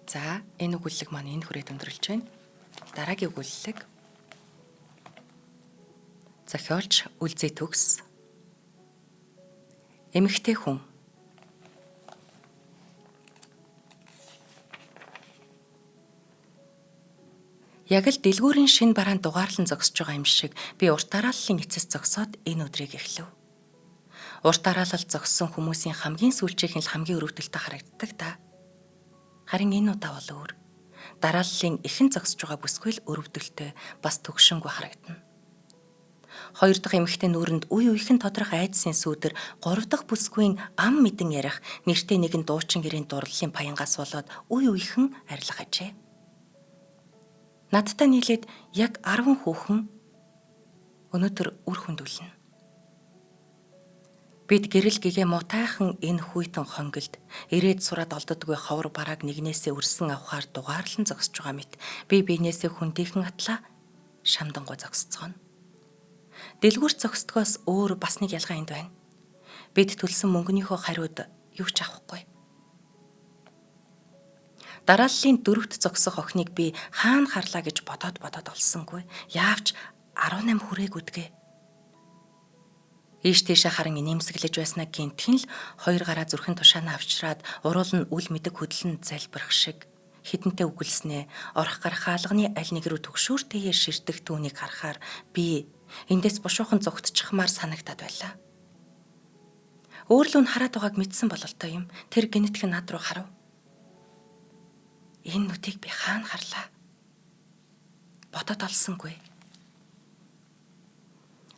За, энэ өгүүлэг маань энэ хүрээд өндөрлөж байна. Дараагийн өгүүлэг зохиолч Үлзий Төгс. Эмэгтэй хүн. Яг л дэлгүүрийн шин бараан дугаарлан зогсож байгаа юм шиг би урт дарааллын эцэс зогсоод энэ өдрийг эхлэв. Урт дараалал зогссон хүмүүсийн хамгийн сүүлчийнх нь л хамгийн өрөвдөлтөй харагддаг та. Харин энэ удаа бол өөр. Дарааллын ихэн зогсож байгаа бүсгүй л өрөвдөлтөй бас төгшөнгүй харагдана. Хоёр дахь эмэгтэй нүүрэнд үе үехэн тодрох айдсын сүүдэр, гурав дахь бүсгүйн ам мэдэн ярих нэртэй нэгэн дуучин гэрийн дурлалын паянгаас болоод үе үехэн арилах ажээ. Надтай нийлээд яг 10 хүүхэн өнөөдөр үр хөндүүлнэ. Бид гэрэл гэгээ мутайхан энэ хүйтэн хонгилд ирээд сураад олддоггүй ховор барааг нэгнээсээ өрсөн авахаар дугаарлан зогсож байгаа мэт би биенээсээ хүндийхэн атлаа шамдангуй зогсцгооно. Дэлгүүрт зогсдгоос өөр бас нэг ялгаа энд байна. Бид төлсөн мөнгөнийхөө хариуд юу ч авахгүй. Дарааллын дөрөвт зогсох охиныг би хаана харлаа гэж бодоод олсонгүй. Яавч 18 хүрээгүйдгээ. Ийш тийшээ харан инээмсэглэж байснаа гинтхэн л хоёр гараа зүрхэн тушаанаа авчраад уруул нь үл мэдэг хөдлөн залбирх шиг хідэнтэй үгэлснээ орох гарах хаалганы аль нэг рүү түгшүүртэйгээр ширтэх түүнийг харахаар би эндээс бушуухан зугтчихмаар санагдаад байлаа. Өөр л нь хараад байгааг мэдсэн бололтой юм. Тэр гинэтхэн над руу харав. Энэ нүдийг би хаана харлаа? Бодоод олсонгүй.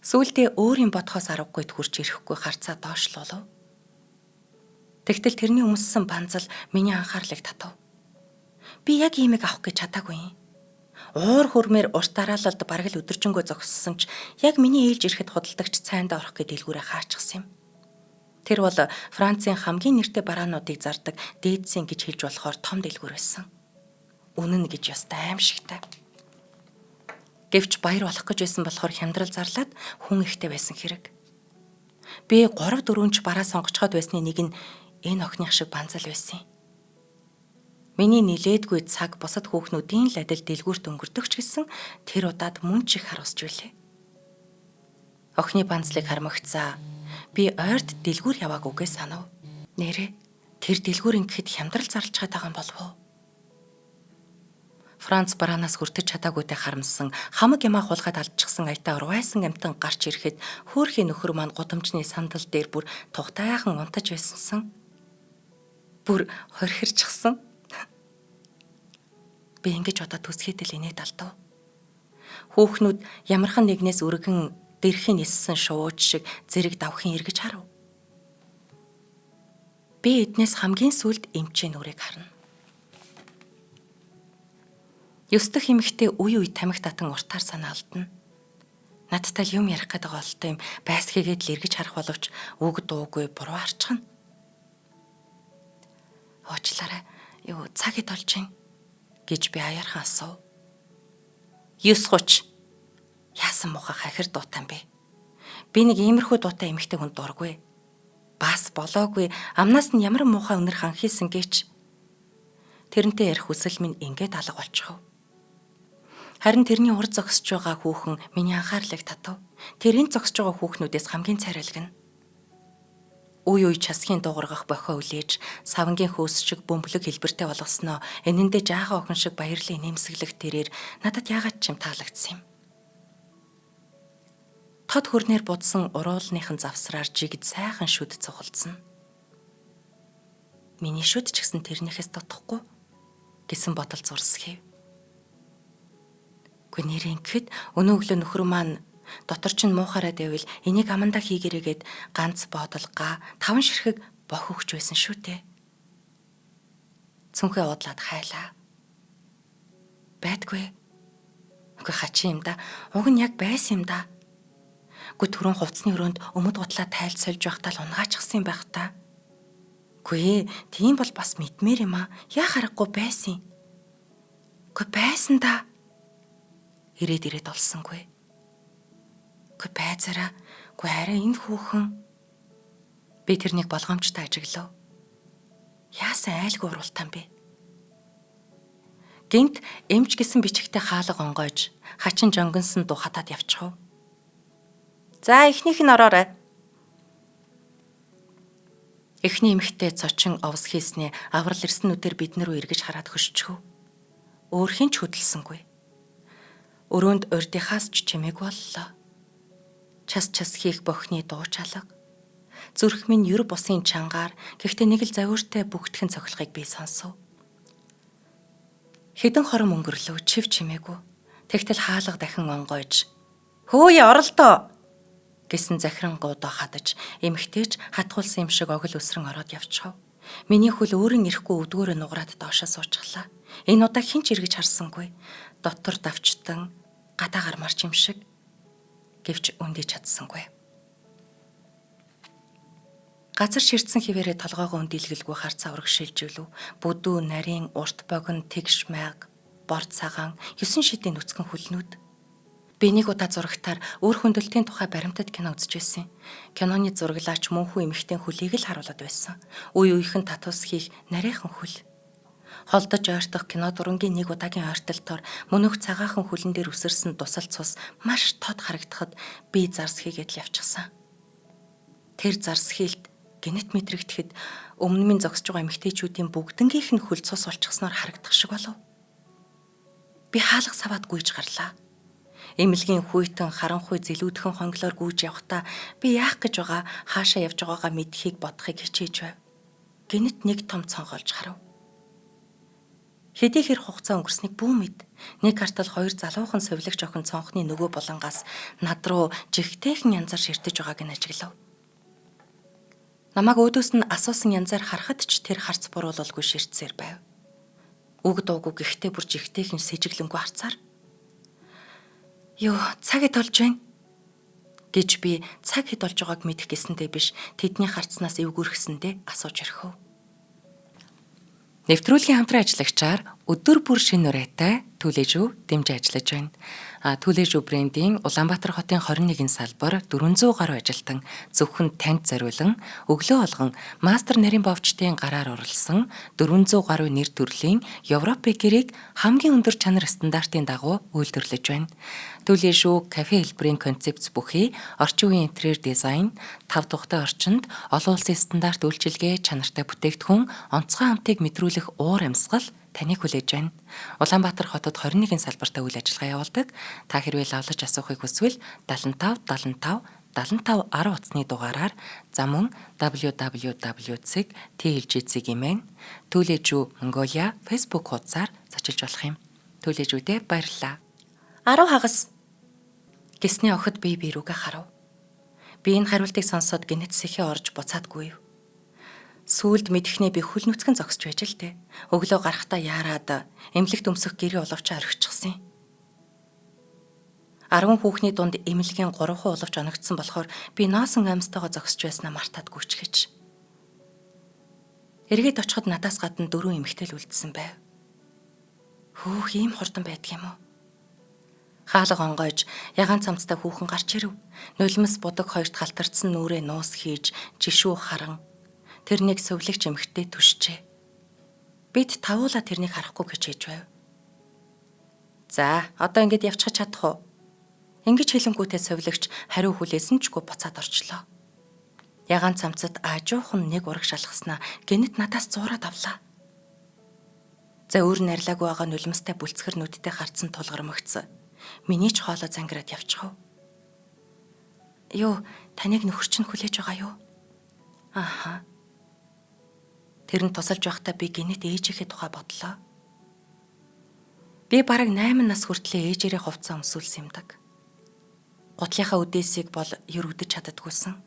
Сүүлдээ өөр юм бодхоос аргагүй хурж ирэхгүй харцаа доошлуулав. Тэгтэл тэрний өмссөн банзал миний анхаарлыг татав. Би яг иймийг авах гэж чадаагүй юм. Уур хүрмээр урт дараалалд бараг л өдөржингөө зогссон ч яг миний ээлж ирэхэд худалдагч цайндаа орох гэж дэлгүүрээ хаачихсан юм. Тэр бол Францын хамгийн нэртэй бараануудыг зардаг дээдсийн гэж хэлж болохоор том дэлгүүр байсан. Үнэн гэж ёстой аимшигтай. Гэвч баяр болох гэж байсан болохоор хямдрал зарлаад хүн ихтэй байсан хэрэг. Би 3 4 ч бараа сонгочход байсны нэг нь энэ охиных шиг банзал байсан юм. Миний нилээдгүй цаг бусад хүүхнүүдийн л адил дэлгүүрт өнгөрдөг ч гэсэн тэр удаад мөн ч их харуулж билээ. Охины банзлыг хармагцаа би ойрт дэлгүүр яваагүйгээ санав. Нэрээ тэр дэлгүүр ингэхэд хямдрал зарлж байгаа юм болов уу? Франц бараанаас хүртэж чадаагүйтэй харамсан хамаг юмаа хулгайд алдчихсан аятаа урвайсан амтан гарч ирэхэд хөөрхийн нөхөр маань гудамжны сандал дээр бүр тухтайхан унтаж байсансан. Бүр хорхирчихсан. Би ингэж одоо төсхийдэл инээд алдав. Хүүхнүүд ямархан нэгнээс өргөн дэрхийн ниссэн шувууч шиг зэрэг давхин эргэж харав. Би эднээс хамгийн сүүлд эмчийн нүрийг харна. Ёс дэх эмэгтэй үе үе тамхи татан уртаар санаа алдна. Надтай л юм ярих гэдэг олтой юм байсхийгээд л эргэж харах боловч үг дуугүй буруу харчихна. Уучлаарай. Юу цаг хэд болж байна гэж би аяархан асуув. 9:30. Яасан муухай хахир дуутай юм бэ? Би нэг иймэрхүү дуутай эмэгтэй хүнд дургүй. Бас болоогүй амнаас нь ямар муухай үнэр ханхийсэн гэч. Тэрнтэй ярих хүсэл минь ингээд алга болчихов. Харин тэрний урд зогсож байгаа хүүхэн миний анхаарлыг татав. Тэрийн зогсож байгаа хүүхнүүдээс хамгийн царайлаг нь. Үе үе часхийн дуугаргах бохио үлээж савнгийн хөөс шиг бөмбөлөг хэлбэртэй болгосноо энэндээ жаахан охин шиг баярлан нэмсэглэх тэрээр надад яагаад ч юм таалагдсан юм. Тод хөрнээр будсан уруулныхан завсраар жигд сайхан шүд цугалдсан. Миний шүд ч гэсэн тэрнийхээс дутахгүй гэсэн бодол зурсхийв. Гэхдээ нэр ингэхэд өнөө өглөө нөхөр маань дотор чинь муухаараа байвал энийг амандаа хийгэрээгээд ганц бодол га таван ширхэг бох өгч байсан шүү дээ. Цүнхээ уудлаад хайлаа. Байдгүй. Үгүй хачин юм да. Уг нь яг байсан юм да. Үгүй түрүүн хувцсны өрөөнд өмд гутлаа тайлж сольж байхдаа л унгаачихсан юм байх та. Үгүй тийм бол бас мэдмээр юм аа. Яа харахгүй байсан юм. Үгүй байсан да. Ирээд ирээд олсонгүй. Үгүй байцаараа. Үгүй арай энэ хүүхэн. Би тэрнийг болгоомжтой ажиглав. Яасан айлгүй уруултан бэ? Гинт эмч гэсэн бичгтэй хаалга онгойж хачин жонгонсон дуу хатаад явчихв. За эхнийх нь ороорой. Эхний эмэгтэй цочин овс хийснээ аврал ирсэн нүдээр биднэр рүү эргэж хараад хөшчихв. Өөр хэн ч хөдөлсөнгүй. Өрөөнд урдынхаас ч чимээгүй боллоо. Час час хийх бохны дуу чалга. Зүрх минь ер бусын чангаар гэхдээ нэг л загвартай бүгдхэн цохилохыг би сонсов. Хэдэн хором өнгөрлөө чив чимээгүй. Тэгтэл хаалга дахин онгойж "Хөөе оролдоо" гэсэн захирангуудаа хадаж эмэгтэйч хатгуулсан юм шиг огл өсрөн ороод явчихав. Миний хөл өөрийн ирэхгүй өвдгөөрөө нуграад доошоо суучихлаа. Энэ удаа хэн ч эргэж харсангүй. Дотор давчтан гадаа гармаарч юм шиг. Гэвч өндий чадсангүй. Газар ширтсэн хിവэрээ толгоогоо өндийлгэлгүй харц авраг шилжүүлв. Бүдүү, нарийн, урт богино, тэгш майг, бор цагаан, 9 шидийн нүцгэн хүлнүүд. Би нэг удаа зурагтаар үр хөндлөлтийн тухай баримтат кино үзэж байсан. Киноны зураглаач мөнхүү эмэгтэй хөлийг л харуулад байсан. Үе үехэн татвас хийх нарийнхан хөл. Холдож ойртох кино дурангийн нэг удаагийн ойртолтоор мөнөх цагаахан хүлэн дээр үсэрсэн дусал цус маш тод харагдахад би зарс хийгээд л явчихсан. Тэр зарс хилт гинэт мэдрэгдэхэд өмнө минь зогсож байгаа эмэгтэйчүүдийн бүгднгийнх нь хөл цус болчихсноор харагдах шиг болов. Би хаалга саваад гүйж гарлаа. Эмнэлгийн хүйтэн харанхуй зэлүүдхэн хонглоор гүйж явхдаа би яах гэж байгаа, хаашаа явж байгаагаа мэдхийг бодохыг хичээж байв. Гинэт нэг том цонх олж харав. Хэдий хэр хугацаа өнгөрснийг бүү мэд. Нэг хартал хоёр залуухан совилогч охин цонхны нөгөө булангаас над руу жигтэйхэн янзаар ширтэж байгааг нь ажиглав. Намайг өөдөөс нь асуусан янзаар харахад ч тэр харц буруулалгүй ширтсээр байв. Үг дуугүй гэхдээ бүр жигтэйхэн сэжиглэнгүй харцаар. "Юу, цаг хэд болж байна?" гэж би цаг хэд болж байгааг мэдэх гэсэндээ биш, тэдний харцнаас эвгүрхсэндээ асууж орхив. Нэвтрүүлгийн хамтран ажиллагчаар өдөр бүр шинэ нурайтай Түлээжүү дэмжиж ажиллаж байна. Түлээжүү брендийн Улаанбаатар хотын 21 салбар 400 гаруй ажилтан зөвхөн танд зориулан өглөө болгон мастер нарийн бовчдын гараар уралсан 400 гаруй нэр төрлийн Европын гэрийг хамгийн өндөр чанар стандартын дагуу үйлдвэрлэж байна. Түлээжүү кафе хэлбэрийн концепц бүхий орчин үеийн интерьер дизайн, тав тухтай орчинд олон улсын стандарт үйлчилгээ, чанартай бүтээгдэхүүн, онцгой амтыг мэдрүүлэх уур амьсгал таныг хүлээж байна. Улаанбаатар хотод 21 салбартаа үйл ажиллагаа явуулдаг. Та хэрвээ лавлаж асуухыг хүсвэл 75 75 75 10 утасны дугаараар за мөн www.tlg.mn Түлээжүү Mongolia Facebook хуудасаар зочилж болох юм. Түлээжүүдээ баярлалаа. 10 хагас гэсний охид би рүүгээ харав. Би энэ хариултыг сонсоод гинэт сэхээ орж буцаадгүй. Сүүлд мэдэхнээ би хөл нүцгэн зогсож байж л дээ. Өглөө гарахтаа яарад эмнэлэгт өмсөх гэрээ улавчаа орхичихсан. 10 хүүхний дунд эмнэлгийн 3 улавч оногдсон болохоор би ноосон амьстайгаа зогсож байснаа мартаадгүй ч гэж. Эргээд очиход надаас гадна 4 эмэгтэй л үлдсэн байв. Хөөх, ийм хурдан байдаг юм уу? Хаалга онгойж ягаан цамцтай хүүхэн гарч ирэв. Нулимс будаг хоёрт халтардсан нүрээ нуус хийж жишүү харан тэрнийг сувилагч эмэгтэй түшжээ. Бид тавуулаа тэрнийг харахгүй хичээж байв. За, одоо ингэж явчихаж чадах уу? Ингэж хэлэнгүүтээ сувилагч хариу хүлээсэн чгүй буцаад орчлоо. Ягаан цамцад аажуухан нэг ураг шалгаснаа гинэт надаас зуураад авлаа. За, өөр нарилаагүй байгаа нулимстай бүлцгэр нүдтэй харцсан тулгармагц. Миний ч хоолой зангираад явчихав. Юу, таныг нөхөр чинь хүлээж байгаа юу? Аха. Тэр нь тусалж байхдаа би гинэт ээжийнхээ тухай бодлоо. Би бараг 8 нас хүртлээр ээжээрээ хувцас өмсүүлсэн юмдаг. Гутлынхаа үдээсийг бол ер үдэж чаддаггүйсэн.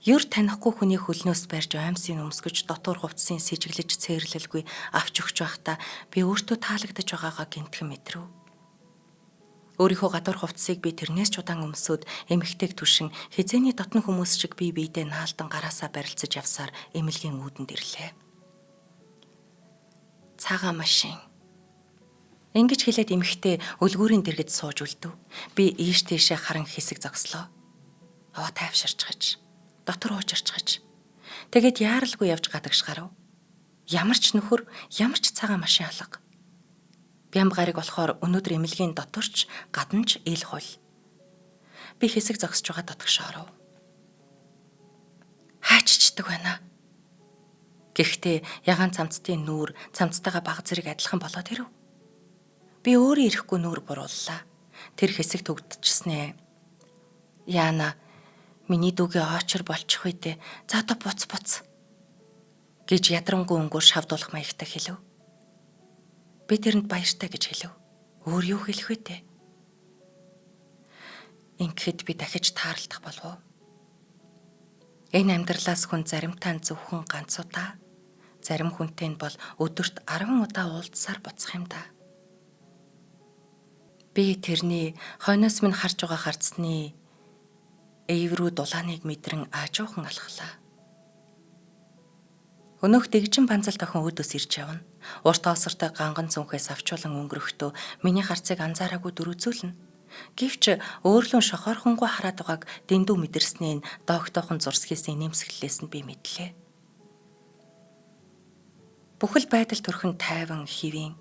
Ер танихгүй хүний хөлнөөс барьж оймсыг өмсгөж дотуур хувцсыг сэжиглэж цээрлэлгүй авч өгч байхдаа би өөртөө таалагдаж байгаагаа гинтгэн мэдрэв. Өөрийнхөө гадуур хувцсыг би тэрнээс ч удаан өмсөөд эмэгтэйг түшин хизээний дотно хүмүүс шиг би биедээ наалдан гараасаа барилцаж явсаар эмнэлгийн үүдэнд ирлээ. Цагаан машин. Ингэж хэлээд эмэгтэй өлгүүрийн дэргэд сууж үлдэв. Би ийш тийшээ харан хэсэг зогслоо. Аваа тайвширчгаж, дотор уучирчгаж. Тэгээд яаралгүй явж гадагш гарав. Ямар ч нөхөр, ямар ч цагаан машин алга. Бямб гариг болохоор өнөөдөр эмнэлгийн доторч гадна ч ил хул. Би хэсэг зогсож байгаа дотгош оров. Хааччдаг байна. Гэхдээ ягаан цамцдын нүүр цамцтайгаа баг зэрэг адилхан болоод ирэв. Би өөрөө ирэхгүй нүүр бурууллаа. Тэр хэсэг түгдчихснээ. Яна, миний дүүгээ очор болчих үедээ. За, одоо буц буц гэж ядрангуй өнгөөр шавдуулах маягтай хэлв. Би тэрэнд баяртай гэж хэлв. Өөр юу хэлэх вэ те? Ингэхэд би дахиж тааралдах болов уу? Энэ амьдралаас хүн заримтаа зөвхөн ганц удаа, зарим хүнтэй нь бол өдөрт 10 удаа уулзсаар буцах юм да. Би тэрний хойноос минь харж байгаа харцны эйврүү дулааныг мэдрэн аажуухан алхлаа. Өнөөх дэгжин панзал тохин өөдөөс ирж явна. Урт осортой ганган цүнхээ савчуулан өнгөрөхдөө миний харцыг анзаараагүй дөрвзүүлнэ. Гэвч өөрлөн шохоорхонгүй хараад байгааг дэндүү мэдэрсний нь доогтойхон зурсхийсэн нэмсэглэлээс нь би мэдлээ. Бүхэл байдал төрхөн тайван хэвийн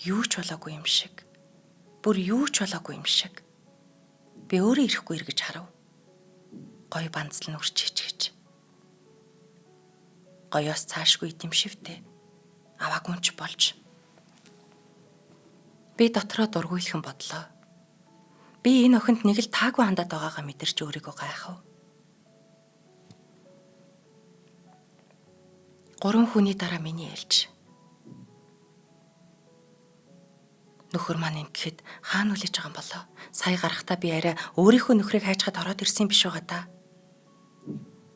юу ч болоогүй юм шиг. Бүр юу ч болоогүй юм шиг. Би өөрөө ирэхгүй эргэж харав. Гой банцл нь үрчиж гэж. Гоёос цаашгүй дэмшивтэй. Аваагүй ч болж. Би дотроо дургуйлхан бодлоо. Би энэ охинд нэг л таагүй хандаад байгаагаа мэдэрч өөрийгөө гайхав. 3 хүний дараа миний ээлж. Нөхөр маань ингэхэд хаана үлээж байгаа юм болоо? Сая гарахтаа би арай өөрийнхөө нөхрийг хайчхад ороод ирсэн биш байгаа та.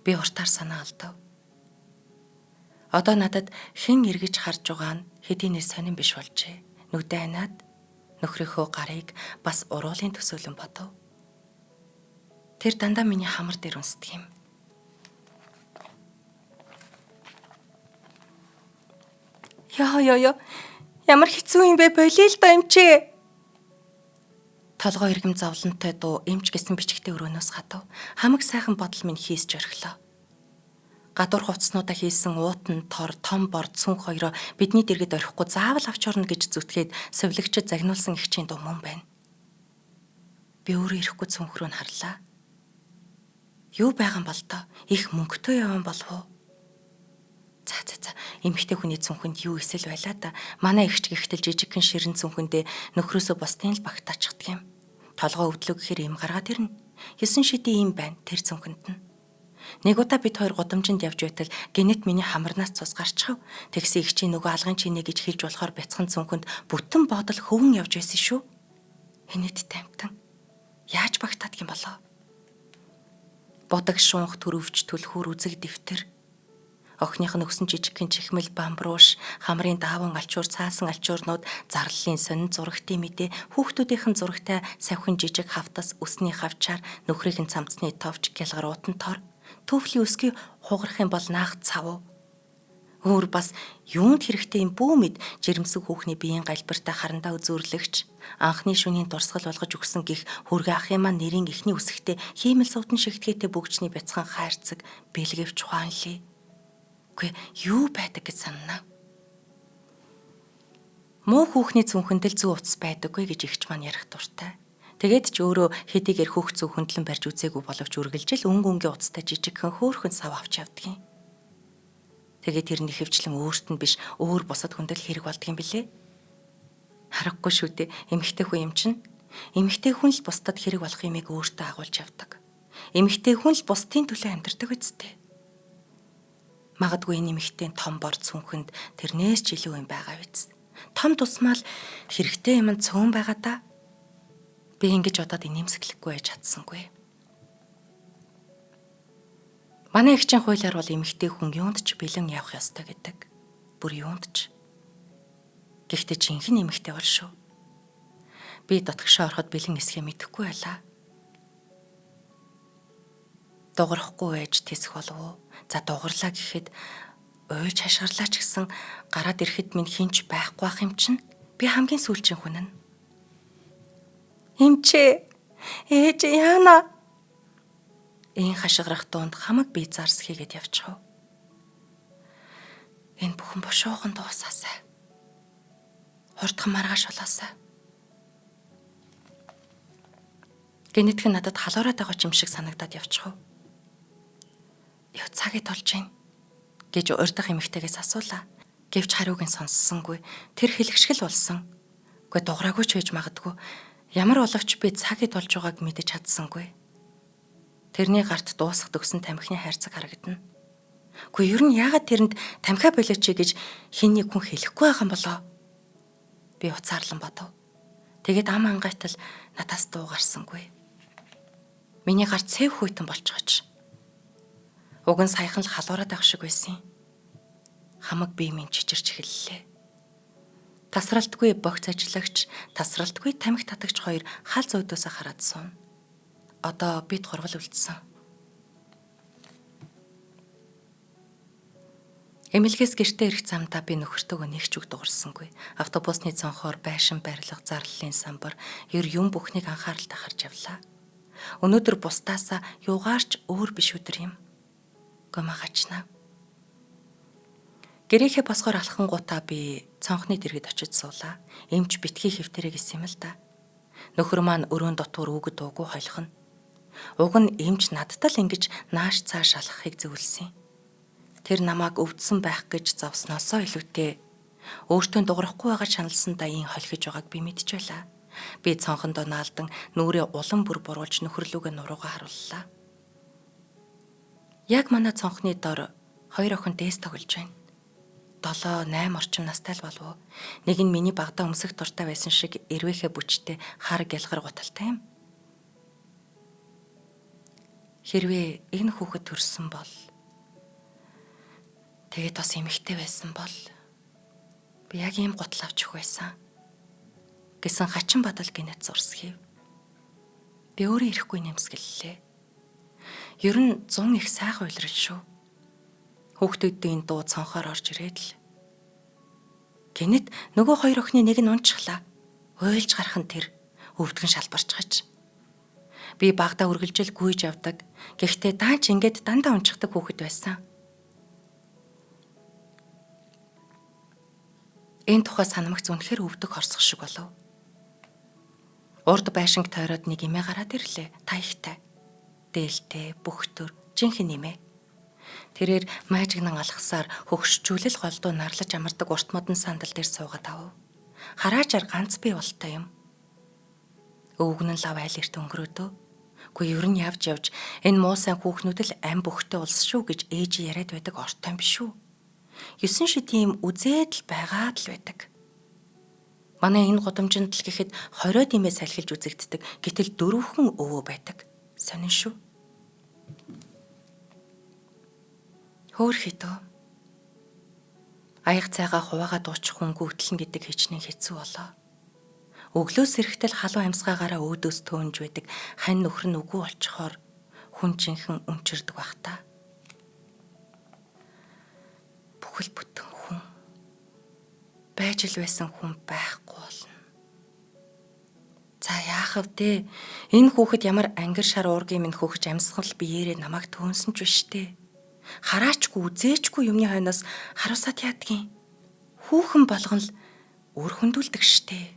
Би уртаар санаа алдав. Одоо надад хэн эргэж харж байгаа нь хэдийнээс сонин биш болжээ. Нүдэ анаад нөхрийнхөө гарыг бас уруулын төсөөлөн бодов. Тэр дандаа миний хамар дээр үнсдэг юм. Яа яа яа. Ямар хэцүү юм бэ болиё л доо эмчээ. Толгой иргэм зовлонтой дуу эмч гэсэн бичгтээ өрөөнөөс хатав. Хамаг сайхан бодол минь хийсч орхилоо. Гадуур хувцснуудаа хийсэн уутан тор том бор цүнх хоёроо бидний дэргэд орхихгүй заавал авч орно гэж зүтгээд совилогчид загнуулсан эгчийн дуу мөн байна. Би өөрөө ирэхгүй цүнх рүү нь харлаа. Юу байгаа юм бол доо? Их мөнгөтэй яван болов уу? За за за эмэгтэй хүний цүнхэнд юу эсэл байлаа да. Манай эгч гихтэл жижигхэн ширэн цүнхэндээ нөхрөөсөө бусдын л багтаачдаг юм. Толгой өвдлөө гэхээр им гаргаад ирнэ. 9 шидийн им байна тэр цүнхэнд нь. Нэг удаа бид хоёр гудамжинд явж байтал гэнэт миний хамарнаас цус гарчхав. Тэгсэн эгчийн нөгөө алгын чинээ гэж хэлж болохоор бяцхан цүнхэнд бүтэн бодол хөвөн явж байсан шүү. Хинэт тамтан. Яаж багтаадаг юм болоо? Будаг шунх төрөвч түлхүүр үзэг дэвтэр. Охиных нь өгсөн жижигхэн чихмэл бамбрууш, хамрын дааван алчуур, цаасан алчуурнууд, зарлалын сонин зурагтын мэдээ, хүүхдүүдийнх нь зурагтай савхин жижиг хавтас, үсний хавчаар, нөхрийнх нь цамцны товч, гялгар уутан тор, түүфлийн өсгий хугарах юм бол наах цав. Өөр бас юунд хэрэгтэй юм бүү мэд жирэмсэг хүүхний биеийн галбиртай харандаа үзүүрлэгч, анхны шөнийн дурсгал болгож өгсөн гих хөргө ахын маань нэрийн эхний үсгтээ хиймэл сувдан шигтгээтэй бөгжний бяцхан хайрцаг бэлгэвч хуанли. Үгүй юу байдаг гэж санана. Муу хүүхний цүнхэнд л зүү утас байдаггүй гэж эгч маань ярих дуртай. Тэгээд ч өөрөө хэдийгээр хөөх зүү хөндлөн барьж үзээгүй боловч үргэлжил өнгө өнгийн утастай жижигхэн хөөрхөн сав авч явдаг юм. Тэгээд тэрний хөвчлэн өөрт нь биш өөр бусад хүнд л хэрэг болдго юм билээ. Харахгүй шүү дээ. Эмэгтэй хүн юм чинь. Эмэгтэй хүн л бусдад хэрэг болох юмыг өөртөө агуулж явдаг. Эмэгтэй хүн л бусдын төлөө амьдардаг үсттэй. Магадгүй энэ эмэгтэй том бор цүнхэнд тэрнээс ч илүү юм байгаа биз. Том тусмал хэрэгтэй юм цөөн байгаа да. Би ингэж бодоод инээмсэглэхгүй байж чадсангүй. Манай эгчийн хуулиар бол эмэгтэй хүн юунд ч бэлэн явах ёстой гэдэг. Бүр юунд ч. Гэхдээ жинхэнэ эмэгтэй бол шүү. Би дотгошоо ороход бэлэн эсхээ мэдэхгүй байлаа. Дугарахгүй байж тэсэх болов уу? За дугарлаа гэхэд уйлж хашгирлаа ч гэсэн гараад ирэхэд минь хинч байхгүй байх юм чинь би хамгийн сүүлчийн хүн нь. Эмчээ ээж яана. Ийн хашгирах дунд хамаг би зарс хийгээд явчихв. Энэ бүхэн бушуухан дуусаасай. Хурдхан маргааш болоосай. Гэнэтхэн надад халуураад байгаа юм шиг санагдаад явчихв. Юу цагийг толж гин гэж урдах эмэгтэйгээс асуулаа. Гэвч хариуг нь сонссонгүй. Тэр хэлэх шиг л болсон. Үгүй дуграагүй ч байж магадгүй. Ямар боловч би цагийг толж байгааг мэдэж чадсангүй. Тэрний гарт дуусах төгсөн тамхины хайрцаг харагдана. Үгүй ер нь яагаад тэрэнд тамхиа болооч гэж хин нэг хүн хэлэхгүй байгаа юм болоо? Би уцаарлан бодов. Тэгээд ам ангайтал надаас дуу гарсангүй. Миний гар цэв хүйтэн болчихоч. Уг нь саяхан л халуураад байх шиг байсан. Хамаг бие минь чичирч эхэллээ. Тасралтгүй богц ажиллагч, тасралтгүй тамхи татагч хоёр хал зөөдөөсөө хараад сууна. Одоо бид гурвал үлдсэн. Эмнэлгээс гэртээ ирэх замдаа би нөхөртөөгөө нэг ч үг дуурсангүй. Автобусны цонхоор байшин барилга, зарлалын самбар, ер юм бүхнийг анхааралтай харж явлаа. Өнөөдөр бусдаасаа юугаарч өөр биш өдөр юм. Гомаа гачнаа. Гэрээхээ босгоор алхангуудаа би цонхны дэргэд очиж суулаа. Эмч битгий хэвтэрэй гэсэн юм л да. Нөхөр маань өрөөнд дотор үг дуугүй холихно. Уг нь эмч надтай л ингэж нааш цааш алхахыг зөвлөсөн. Тэр намайг өвдсөн байх гэж зовсноосоо илүүтэй өөртөө дуграхгүй байгаа шаналсан даяын холхиж байгааг би мэдж байлаа. Би цонхондоо наалдан нүрээ улам бүр буруулж нөхөрлүүгээ нуруугаа харууллаа. Яг манай цонхны дор хоёр охин дээс тоглож байна. 7 8 орчим настай л болов уу? Нэг нь миний багадаа өмсөх дуртай байсан шиг эрвээхэ бүчтэй хар гялгар гуталтай юм. Хэрвээ энэ хүүхэд төрсөн бол тэгээд бас эмэгтэй байсан бол би яг ийм гутал авч өгөх байсан гэсэн хачин бодол гинэт зурсхийв. Би өөрөө ирэхгүй нэмсгэллээ. Ер нь 100 их сайхан уйлрал шүү. Хүүхдүүдийн дуу цонхоор орж ирээд л. Гинэт нөгөө хоёр охины нэг нь унчихлаа. Уйлж гарах нь тэр өвдгөн шалбарчгаж. Би багадаа үргэлжил гүйж явдаг. Гэхдээ даач ингээд дандаа унчихдаг хүүхэд байсан. Энэ тухай санамгц үнэхээр өвдөг хорсох шиг болов. Урд байшинг тойроод нэг эмээ гараад ирлээ. Та ихтэй. Дээлтэй, бүхтөр, жинхэнэ эмээ. Тэрээр маажигнан алхасаар хөгшчүүлэл голдуу нарлаж амардаг урт модон сандал дээр суугаад авав. Хараачаар ганц бий болтой юм. Өвгөн нь лав айл эрт өнгөрөөдөө. Үгүй ер нь явж явж энэ муу сайн хүүхнүүд л ам бүхтэй улс шүү гэж ээж яриад байдаг ортой юм биш үү? 9 шид ийм үзээд л байгаад л байдаг. Манай энэ гудамжинд л гэхэд 20-од имээ салхилж үзэгддэг. Гэтэл дөрвөн өвөө байдаг. Сонин шүү. Хөөр хитөө. Аяг цайгаа хуваагаа дуучих хүнгүй хөтлөн гэдэг хичнээн хэцүү болоо. Өглөөс эрэхтэл халуун амьсгаагаараа өөдөөс төөнж байдаг хань нөхөр нь үгүй болчихоор хүн жинхэн өмчөрдөг бах та. Бүхэл бүтэн хүн байж л байсан хүн байхгүй болно. За яах вэ? Энэ хүүхэд ямар ангир шар уургийн минь хөөхж амьсгал биеэрээ намайг төөнсөн ч биш дээ. Хараачгүй үзээчгүй юмны хойноос харуулсаад яадгийн. Хүүхэн болгон л үр хөндүүлдэг штэ.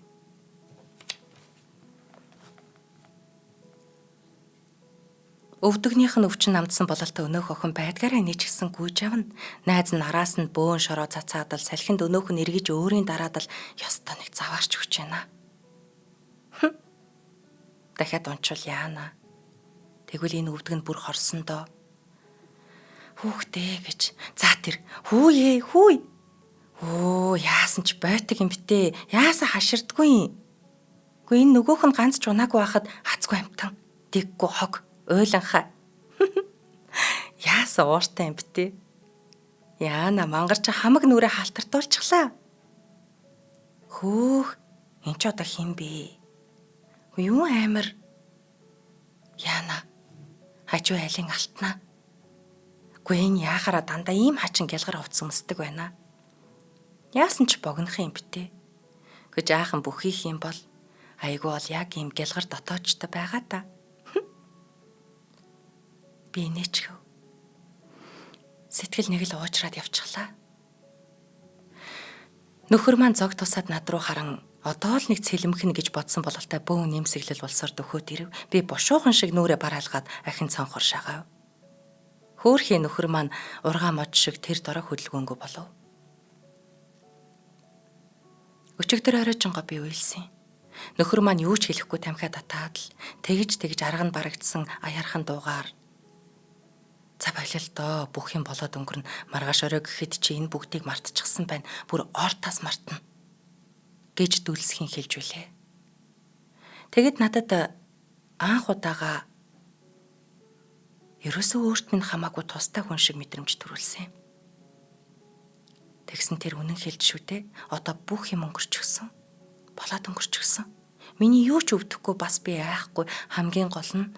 Өвдөгнийх нь өвчин намдсан бололтой өнөөх охин байдгаараа нийчгсэн гүйж явна. Найз нь араас нь бөөн шороо цацаад л салхинд өнөөх нь эргэж өөрийн дараад л ёстой нэг заваарч өгч байна. Дахиад унчвал яана. Тэгвэл энэ өвдөг нь бүр хорсон доо. Хүүхдээ гэж. За тэр хүүе хүү. Өө яасан ч бойтог юм бтэ. Яасан хаширдгүй юм. Гэхдээ энэ нөгөөх нь ганц ч унаагүй байхад хацгүй амтан. Дэггүй хог. Уйланхаа. Яасан ууртай юм бтэ. Яана мангарч хамаг нүрээ халтартуулчихлаа. Хөөх эн ч одоо хэн бэ? Юу амир? Яана хажуу айлын алтнаа. Гүй энэ яахаараа дандаа ийм хачин гялгар хувцас өмсдөг байна. Яасан ч богинох юм бтэ. Гэж аахан бүхийх юм бол айгүй бол яг ийм гялгар дотоочтой байгаа та. Би инээчхэв. Сэтгэл нэг л уучраад явчихлаа. Нөхөр маань зог тусаад над руу харан одоо л нэг цэлмэх нь гэж бодсон бололтой бөөн нэмсэглэл болсоор дөхөөд ирэв. Би бушуухан шиг нүрээ бараалгаад ахин цонхор шагаав. Хөөхий нөхөр маань ургаа мод шиг тэр дорой хөдөлгөөнгөө болов. Өчигдөр оройжонго би уйлсан. Нөхөр маань юу ч хэлэхгүй тамхиа татаад л тэгж тэгж арга нь барагдсан аяархан дуугаар за болил доо бүх юм болоод өнгөрнө. Маргааш орой гэхэд чи энэ бүгдийг мартчихсан байна. Бүр ортоос мартна гэж дүлсхийн хэлж үлээ. Тэгэд надад анх удаага ерөөсөө өөрт минь хамаагүй тустай хүн шиг мэдрэмж төрүүлсэн. Тэгсэн тэр үнэн хэлж шүү дээ. Одоо бүх юм өнгөрчихсөн. Болоод өнгөрчихсөн. Миний юу ч өвдөхгүй бас би айхгүй, хамгийн гол нь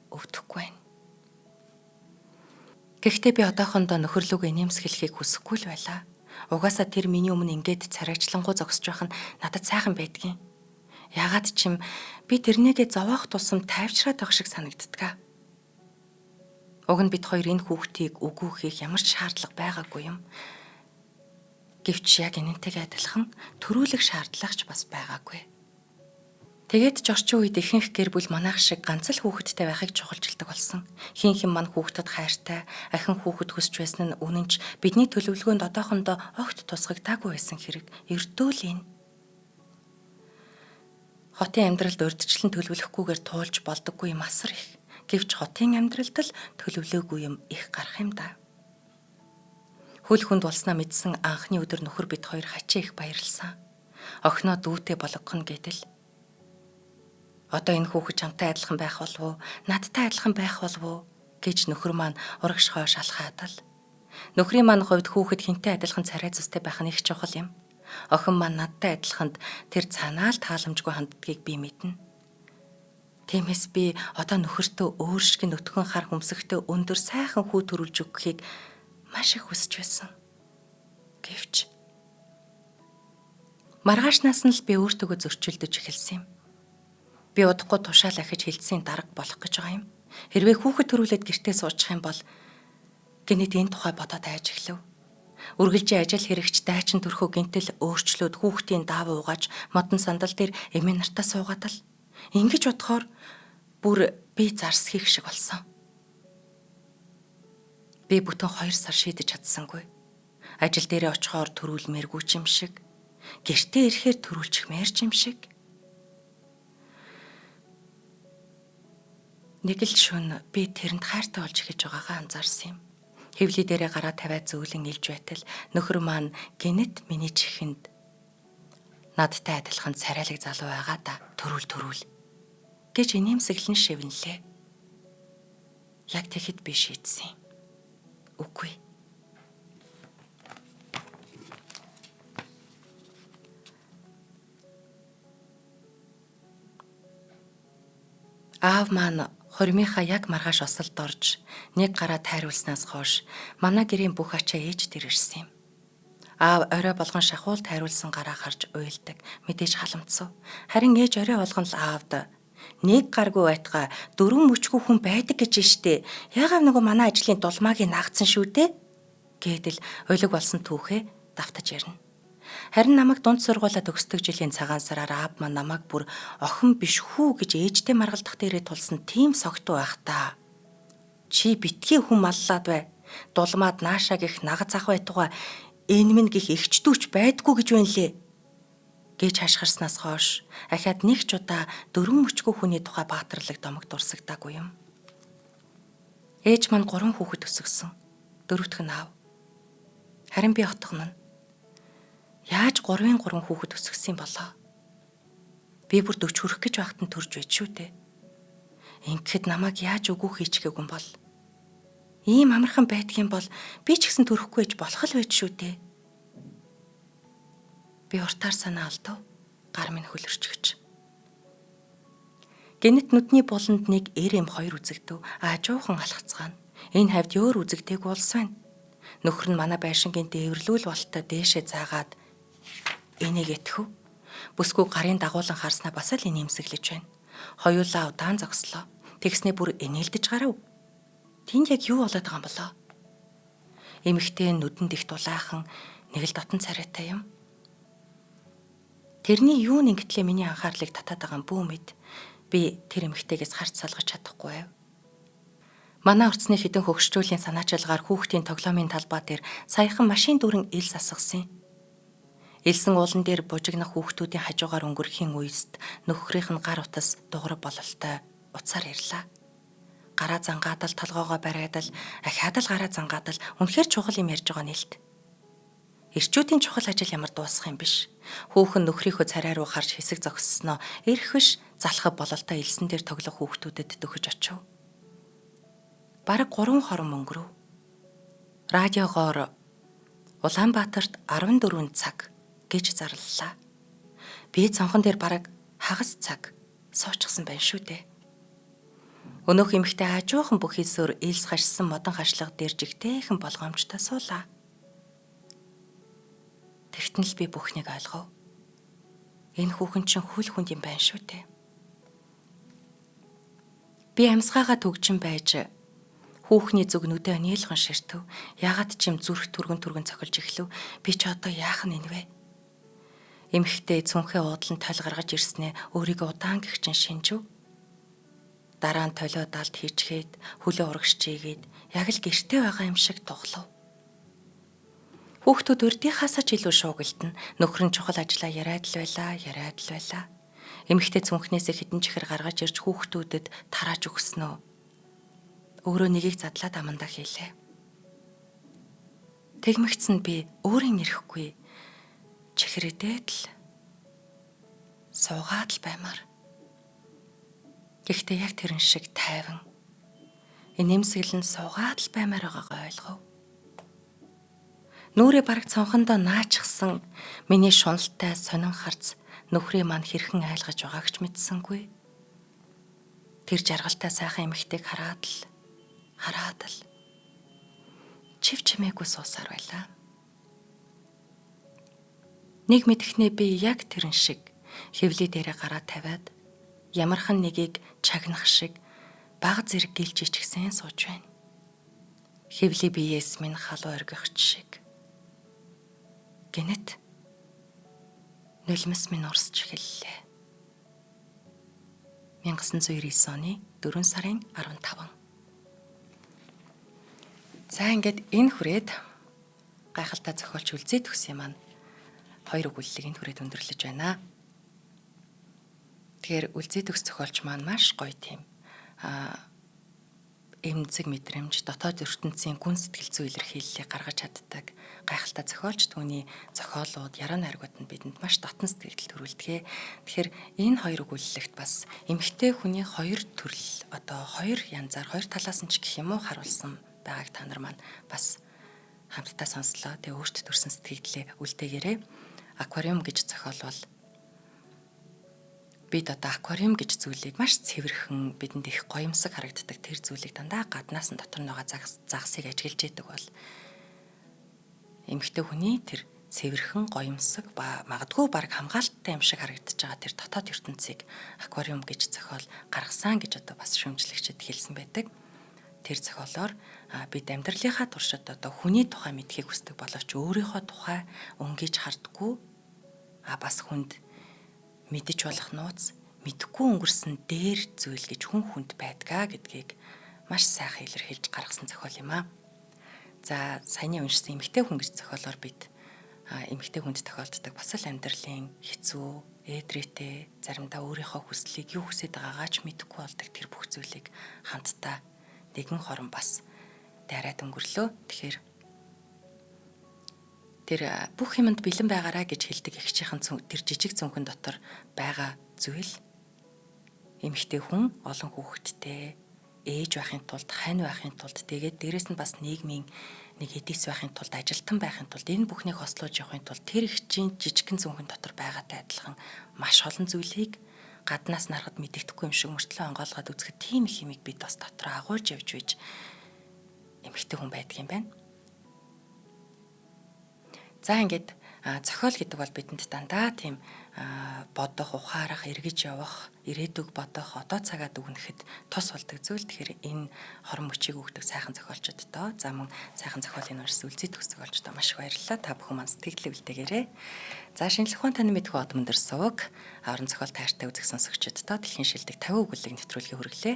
өвдөхгүй байна. Гэхдээ би одоохондоо нөхөрлүүгээ нэмсгэлэхийг хүсэхгүй л байлаа. Угаасаа тэр миний өмнө ингээд царайчлангуй зогсож байх нь надад сайхан байдгийн. Ягаад ч юм би тэрнийгээ зовоох тусам тайвшраад байх шиг санагддаг. Уг нь бид хоёр энэ хүүхдийг үгүй хийх ямар ч шаардлага байгаагүй юм. Гэвч яг энэнтэйгээ адилхан төрүүлэх шаардлага ч бас байгаагүй. Тэгээд ч орчин үед ихэнх гэр бүл манайх шиг ганц л хүүхэдтэй байхыг чухалчилдаг болсон. Хин хэн мань хүүхдэд хайртай, ахин хүүхэд хүсч байсан нь үнэн ч бидний төлөвлөгөөнд одоохондоо огт тусгагдаагүй байсан хэрэг. Ердөө л энэ. Хотын амьдралд урьдчилан төлөвлөхгүйгээр туулж болдоггүй юм асар их. Гэвч хотын амьдралд л төлөвлөөгүй юм их гарах юм да. Хөл хүнд болсноо мэдсэн анхны өдөр нөхөр бид хоёр хачаа их баярлсан. Охиноо дүүтэй болгох нь гэтэл одоо энэ хүүхэд чамтай адилхан байх болов уу? Надтай адилхан байх болов уу? гэж нөхөр маань урагш хойш алхаад л. Нөхрийн маань хувьд хүүхэд хинтэй адилхан царай зүстэй байх нь их чухал юм. Охин маань надтай адилханд тэр цанаа л тааламжгүй ханддгийг би мэднэ. Тиймээс би одоо нөхөртөө өөр шиг нүтгэн хар хүмсэгтэй өндөр сайхан хүү төрүүлж өгөхийг маш их хүсэж байсан. Гэвч маргаашнаас нь л би өөртөөгөө зөрчилдөж эхэлсэн юм. Би удахгүй тушаал ахиж хилцсэн дарга болох гэж байгаа юм. Хэрвээ хүүхэд төрүүлээд гэртээ суучих юм бол гэнэт энэ тухай бодоод айж эхлэв. Үргэлжийн ажил хэрэгч дайчин төрхөө гинтэл өөрчлөөд хүүхдийн даав уугааж модон сандал дээр эмээ нартаа суугаад л ингэж бодохоор бүр би зарс хийх шиг болсон. Би бүтэн 2 сар шийдэж чадсангүй. Ажил дээрээ очихоор төрүүлмээргүй ч юм шиг, гэртээ ирэхээр төрүүлчихмээр ч юм шиг. Нэг л шөнө би тэрэнд хайртай болж эхэлж байгаагаа анзаарсан юм. Хэвли дээрээ гараа тавиад зөөлөн илж байтал нөхөр маань гэнэт миний чихэнд надтай адилхан царайлаг залуу байгаа да төрүүл төрүүл гэж инээмсэглэн шивнэлээ. Яг тэгэхэд би шийдсэн юм. Үгүй. Аав маань хормынхаа яг маргааш осолд орж нэг гараа тайруулснаас хойш манай гэрийн бүх ачаа ээж дээр ирсэн юм. Аав орой болгон шахуул тайруулсан гараа харж уйлдаг. Мэдээж халамцав. Харин ээж орой болгон л аавд нэг гаргүй байтгаа 4 мөчгүй хүн байдаг гэж штэ. Яагаад нөгөө манай ажлын дулмаагийн наагдсан шүү дээ гэдэл улиг болсон түүхээ давтаж ярина. Харин намайг дунд сургуулаа төгсдөг жилийн цагаан сараар аав маань намайг бүр охин биш хүү гэж ээжтэй маргалдах дээрээ тулсан тийм согтуу байх та. Чи битгий хүн маллаад бай. Дулмаад наашаа гих нагаз ах байтугай энэ минь гих эгчдүүч байдгүй гэж байна лээ гэж хашгирснаас хойш ахаад нэг ч удаа 4 мөчгүй хүний тухай баатарлаг домог дурсагдаагүй юм. Ээж маань 3 хүүхэд өсгөсөн. Дөрөвдөх нь аав. Харин би отгоно нь. Яаж 3-ын 3 хүүхэд өсгөсөн болоо? Би бүр 40 хүрэх гэж байхад нь төрж байж шүү дээ. Ингэхэд намайг яаж үгүй хийчихээгүй юм бол? Ийм амархан байдгийн бол би ч гэсэн төрөхгүй байж болох л байж шүү дээ. Би уртаар санаа алдав. Гар минь хөлөрчгөж. Гэнэт нүдний буланд нэг эр эм хоёр үзэгдэв. Аажуухан алхацгаана. Энэ хавьд өөр үзэгдээг улс байна. Нөхөр нь манай байшингийн дээвэрлүүл болтой дээшээ заагаад энийг итгэв. Бүсгүй гарын дагуулan харснаа бас л инээмсэглэж байна. Хоёулаа удаан зогслоо. Тэгснээ бүр инээлдэж гарав. Тэнд яг юу болоод байгаа юм болоо? Эмэгтэй нүдэнд их дулаахан нэг л дотн царайтай юм. Тэрний юу нэгтлээ миний анхаарлыг татаад байгаа юм бүү мэд. Би тэр эмэгтэйгээс харц салгаж чадахгүй байв. Манай орцны хідэн хөгшчүүлийн санаачилгаар хүүхдийн тоглоомын талбай дээр саяхан машин дүүрэн ил сасгасан. Элсэн уулан дээр бужигнах хүүхдүүдийн хажуугаар өнгөрөхийн үеэст нөхрийнх нь гар утас дуграв бололтой утсаар ирлээ. Гараа зангаадал толгоогоо бариад л ахиад л гараа зангаадал үнэхээр чухал юм ярьж байгаа нэлт. Эрчүүдийн чухал ажил ямар дуусах юм биш. Хүүхэн нөхрийнхөө царай руу харж хэсэг зогссноо эрх биш залхав бололтой элсэн дээр тоглох хүүхдүүдэд дөхөж очив. Бараг 3 хором өнгөрөв. Радиогоор Улаанбаатарт 14 цаг гэж зарлалаа. Би цонхон дээр бараг хагас цаг суучихсан байна шүү дээ. Өнөөх эмэгтэй аажуухан бүхийсөөр элс хашсан модон хашлага дээр жигтэйхэн болгоомжтой суулаа. Тэгтэн л би бүхнийг ойлгов. Энэ хүүхэн чинь хүл хүнд юм байна шүү дээ. Би амьсгаагаа төгжин байж хүүхний зүг нүдэ нийлгэн ширтэв. Ягаад ч юм зүрх түргэн түргэн цохилж эхлэв. Би ч одоо яах нь энэ вэ? Эмэгтэй цүнхээ уудлан тол гаргаж ирснээ өөрийгөө удаан гихчин шинжив. Дараа нь толио далд хийчгээд хөлөө урагш чийгээд яг л гэрте байгаа юм шиг тоглов. Хүүхдүүд урдынхаасаа ч илүү шуугилдана. Нөхөр нь чухал ажлаа яриад л байлаа, яриад л байлаа. Эмэгтэй цүнхнээсээ хэдэн чихэр гаргаж ирж хүүхдүүдэд тарааж өгсөн үү? Өөрөө нэгийг задлаад амандаа хийлээ. Тэгмэгцэн би өөрийн ирэхгүй чихрэдээд л суугаад л баймаар. Гэхдээ яг тэрэн шиг тайван инээмсэглэн суугаад л баймаар байгаагаа ойлгов. Нүрээ бараг цонхондоо наачихсан миний шуналтай сонин харц нөхрийн маань хэрхэн айлгаж байгааг ч мэдсэнгүй. Тэр жаргалтай сайхан эмэгтэйг хараад л чив чимээгүй суусаар байлаа. Нэг мэдэхнээ би яг тэрэн шиг хэвлий дээрээ гараа тавиад ямархан нэгийг чагнах шиг баг зэрэг гэлж ичгсэн сууж байна. Хэвлий биеэс минь халуун оргихч шиг. Гэнэт нулимс минь урсч эхэллээ. 1999 оны 4 сарын 15. За ингээд энэ хүрээд гайхалтай зохиолч Үлзий төгсийн маань хоёр өгүүллийг энэ хүрээд өндөрлөж байна. Тэгэхээр Үлзий төгс зохиолч маань маш гоё тийм эмзэг мэдрэмж, дотоод ертөнцийн гүн сэтгэл зүй илэрхийллийг гаргаж чаддаг гайхалтай зохиолч. Түүний зохиолууд, яруу найргууд нь бидэнд маш дотн сэтгэл төрүүлдэг. Тэгэхээр энэ хоёр өгүүллэгт бас эмэгтэй хүний хоёр төрөл, одоо хоёр янзаар, хоёр талаас нь ч гэх юм уу харуулсан байгааг та нар маань бас хамтдаа сонслоо. Тэгээ өөртөө төрсэн сэтгэлдээ үлдээгээрэй. Аквариум гэж зохиол бол бид одоо аквариум гэж зүйлийг маш цэвэрхэн, бидэнд их гоёмсог харагддаг тэр зүйлийг дандаа гаднаас нь дотор нь байгаа загсыг ажиглаж идэг бол эмэгтэй хүний тэр цэвэрхэн гоёмсог ба магадгүй баг хамгаалттай юм шиг харагдаж байгаа тэр дотоод ертөнцийг аквариум гэж зохиол гаргасан гэж одоо бас шүүмжлэгчид хэлсэн байдаг. Тэр зохиолоор бид амьдралынхаа туршид одоо хүний тухай мэдхийг хүсдэг боловч өөрийнхөө тухай өнгөж хардггүй, бас хүнд мэдэж болох нууц, мэдэхгүй өнгөрсөн дээр зүйл гэж хүн хүнд байдгаа гэдгийг маш сайхан илэрхийлж гаргасан зохиол юм аа. За саяны уншсан эмэгтэй хүн гэж зохиолоор бид эмэгтэй хүнд тохиолддог бас л амьдралын хэцүү, ээдрээтэй, заримдаа өөрийнхөө хүслийг юу хүсэж байгаагаа ч мэдэхгүй болдог тэр бүх зүйлийг хамтдаа нэгэн хорон бас дайраад өнгөрлөө. Тэгэхээр тэр бүх юмд бэлэн байгаарай гэж хэлдэг эгчийнхэн тэр жижиг цүнхэн дотор байгаа зүйл эмэгтэй хүн олон хүүхэдтэй ээж байхын тулд, хань байхын тулд, тэгээд дээрэс нь бас нийгмийн нэг эдис байхын тулд, ажилтан байхын тулд, энэ бүхнийг хослуулж явахын тулд тэр эгчийн жижигхэн цүнхэн дотор байгаатай адилхан маш олон зүйлийг гаднаас нарахад мэдэгдэхгүй юм шиг мөртлөө онгойлгоод үзэхэд тийм их юмыг бид бас дотроо агуулж явж байж эмэгтэй хүн байдаг юм байна. За ингээд зохиол гэдэг бол бидэнд дандаа тийм бодох, ухаарах, эргэж явах, ирээдүг бодох, одоо цагаа дүгнэхэд тус болдог зүйл. Тэгэхээр энэ хорон мөчийг өгдөг сайхан зохиолчдод, за мөн сайхан зохиолын уншсан Үлзий төгс зохиолчдод маш их баярлалаа. Та бүхэн маань сэтгэлээ үлдээгээрэй. За шинжлэх ухаан таны мэдхүй од мөндөр сувг орон зохиол тайртай үзэг сонсогчдод дэлхийн шилдэг 50 өгүүлэг нэвтрүүлгийг хүргэлээ.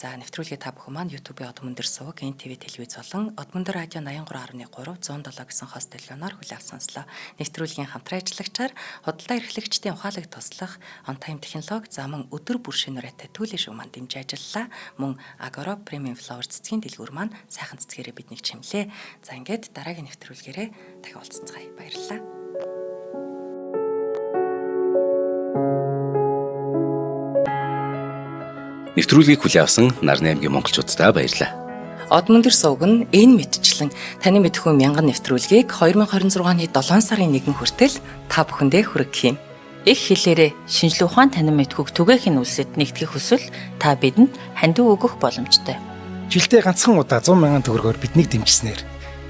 За нэвтрүүлгийг та бүхэн маань YouTube-ийн од мөндөр сувг, NTV телевиз болон од мөндөр радио 83.3 107 гэсэн хост телефоноор хүлээн авсан сонслоо. Нэвтрүүлгийн хамтран ажиллагчаар худалдаа эрхлэгчдийн ухаалаг туслах On Time технологи, за мөн өдөр бүр шинэ урайтай түүлийн шоу маань дэмжиж ажиллалаа. Мөн Agora Premium Flower цэцгийн дэлгүүр маань сайхан цэцгээрээ биднийг чимлээ. За ингээд дараагийн нэвтрүүлгээрээ дахин уулзцгаая. Баярлалаа. Нэвтрүүлгийг хүлээн авсан Нарны аймгийн монголчууддаа баярлалаа. Од мөндөр сувг нь энэ мэтчлэн таны мэдхүй мянган нэвтрүүлгийг 2026 оны 7 сарын 1 хүртэл та бүхэндээ хүргэх юм. Их хэлээрээ шинжлэх ухаан танин мэдхүйг түгээхийн үлсэд нэгтгэх хүсвэл та бидэнд хандив өгөх боломжтой. Жилдээ ганцхан удаа 100 мянган төгрөгөөр биднийг дэмжсэнээр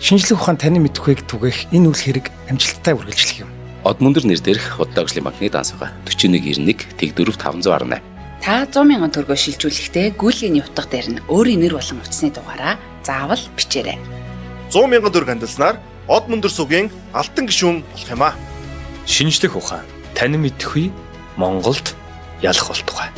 шинжлэх ухаан танин мэдхүйг түгээх энэ үйл хэрэг амжилттай үргэлжлэх юм. Од мөндөр нэр дээрх худалдаа хөгжлийн банкны данс байгаа. 4191 тэг 4 518. Та 100 мянган төгрөгөөр шилжүүлэхдээ гүйлгээний утга дээр нь өөрийн нэр болон утасны дугаараа заавал бичээрэй. 100 мянган төгрөг хандилснаар од мөндөр сувгийн алтан гишүүн болох юм аа. Шинжлэх ухаан Танин мэдэхүй Монголд ялах болтугай.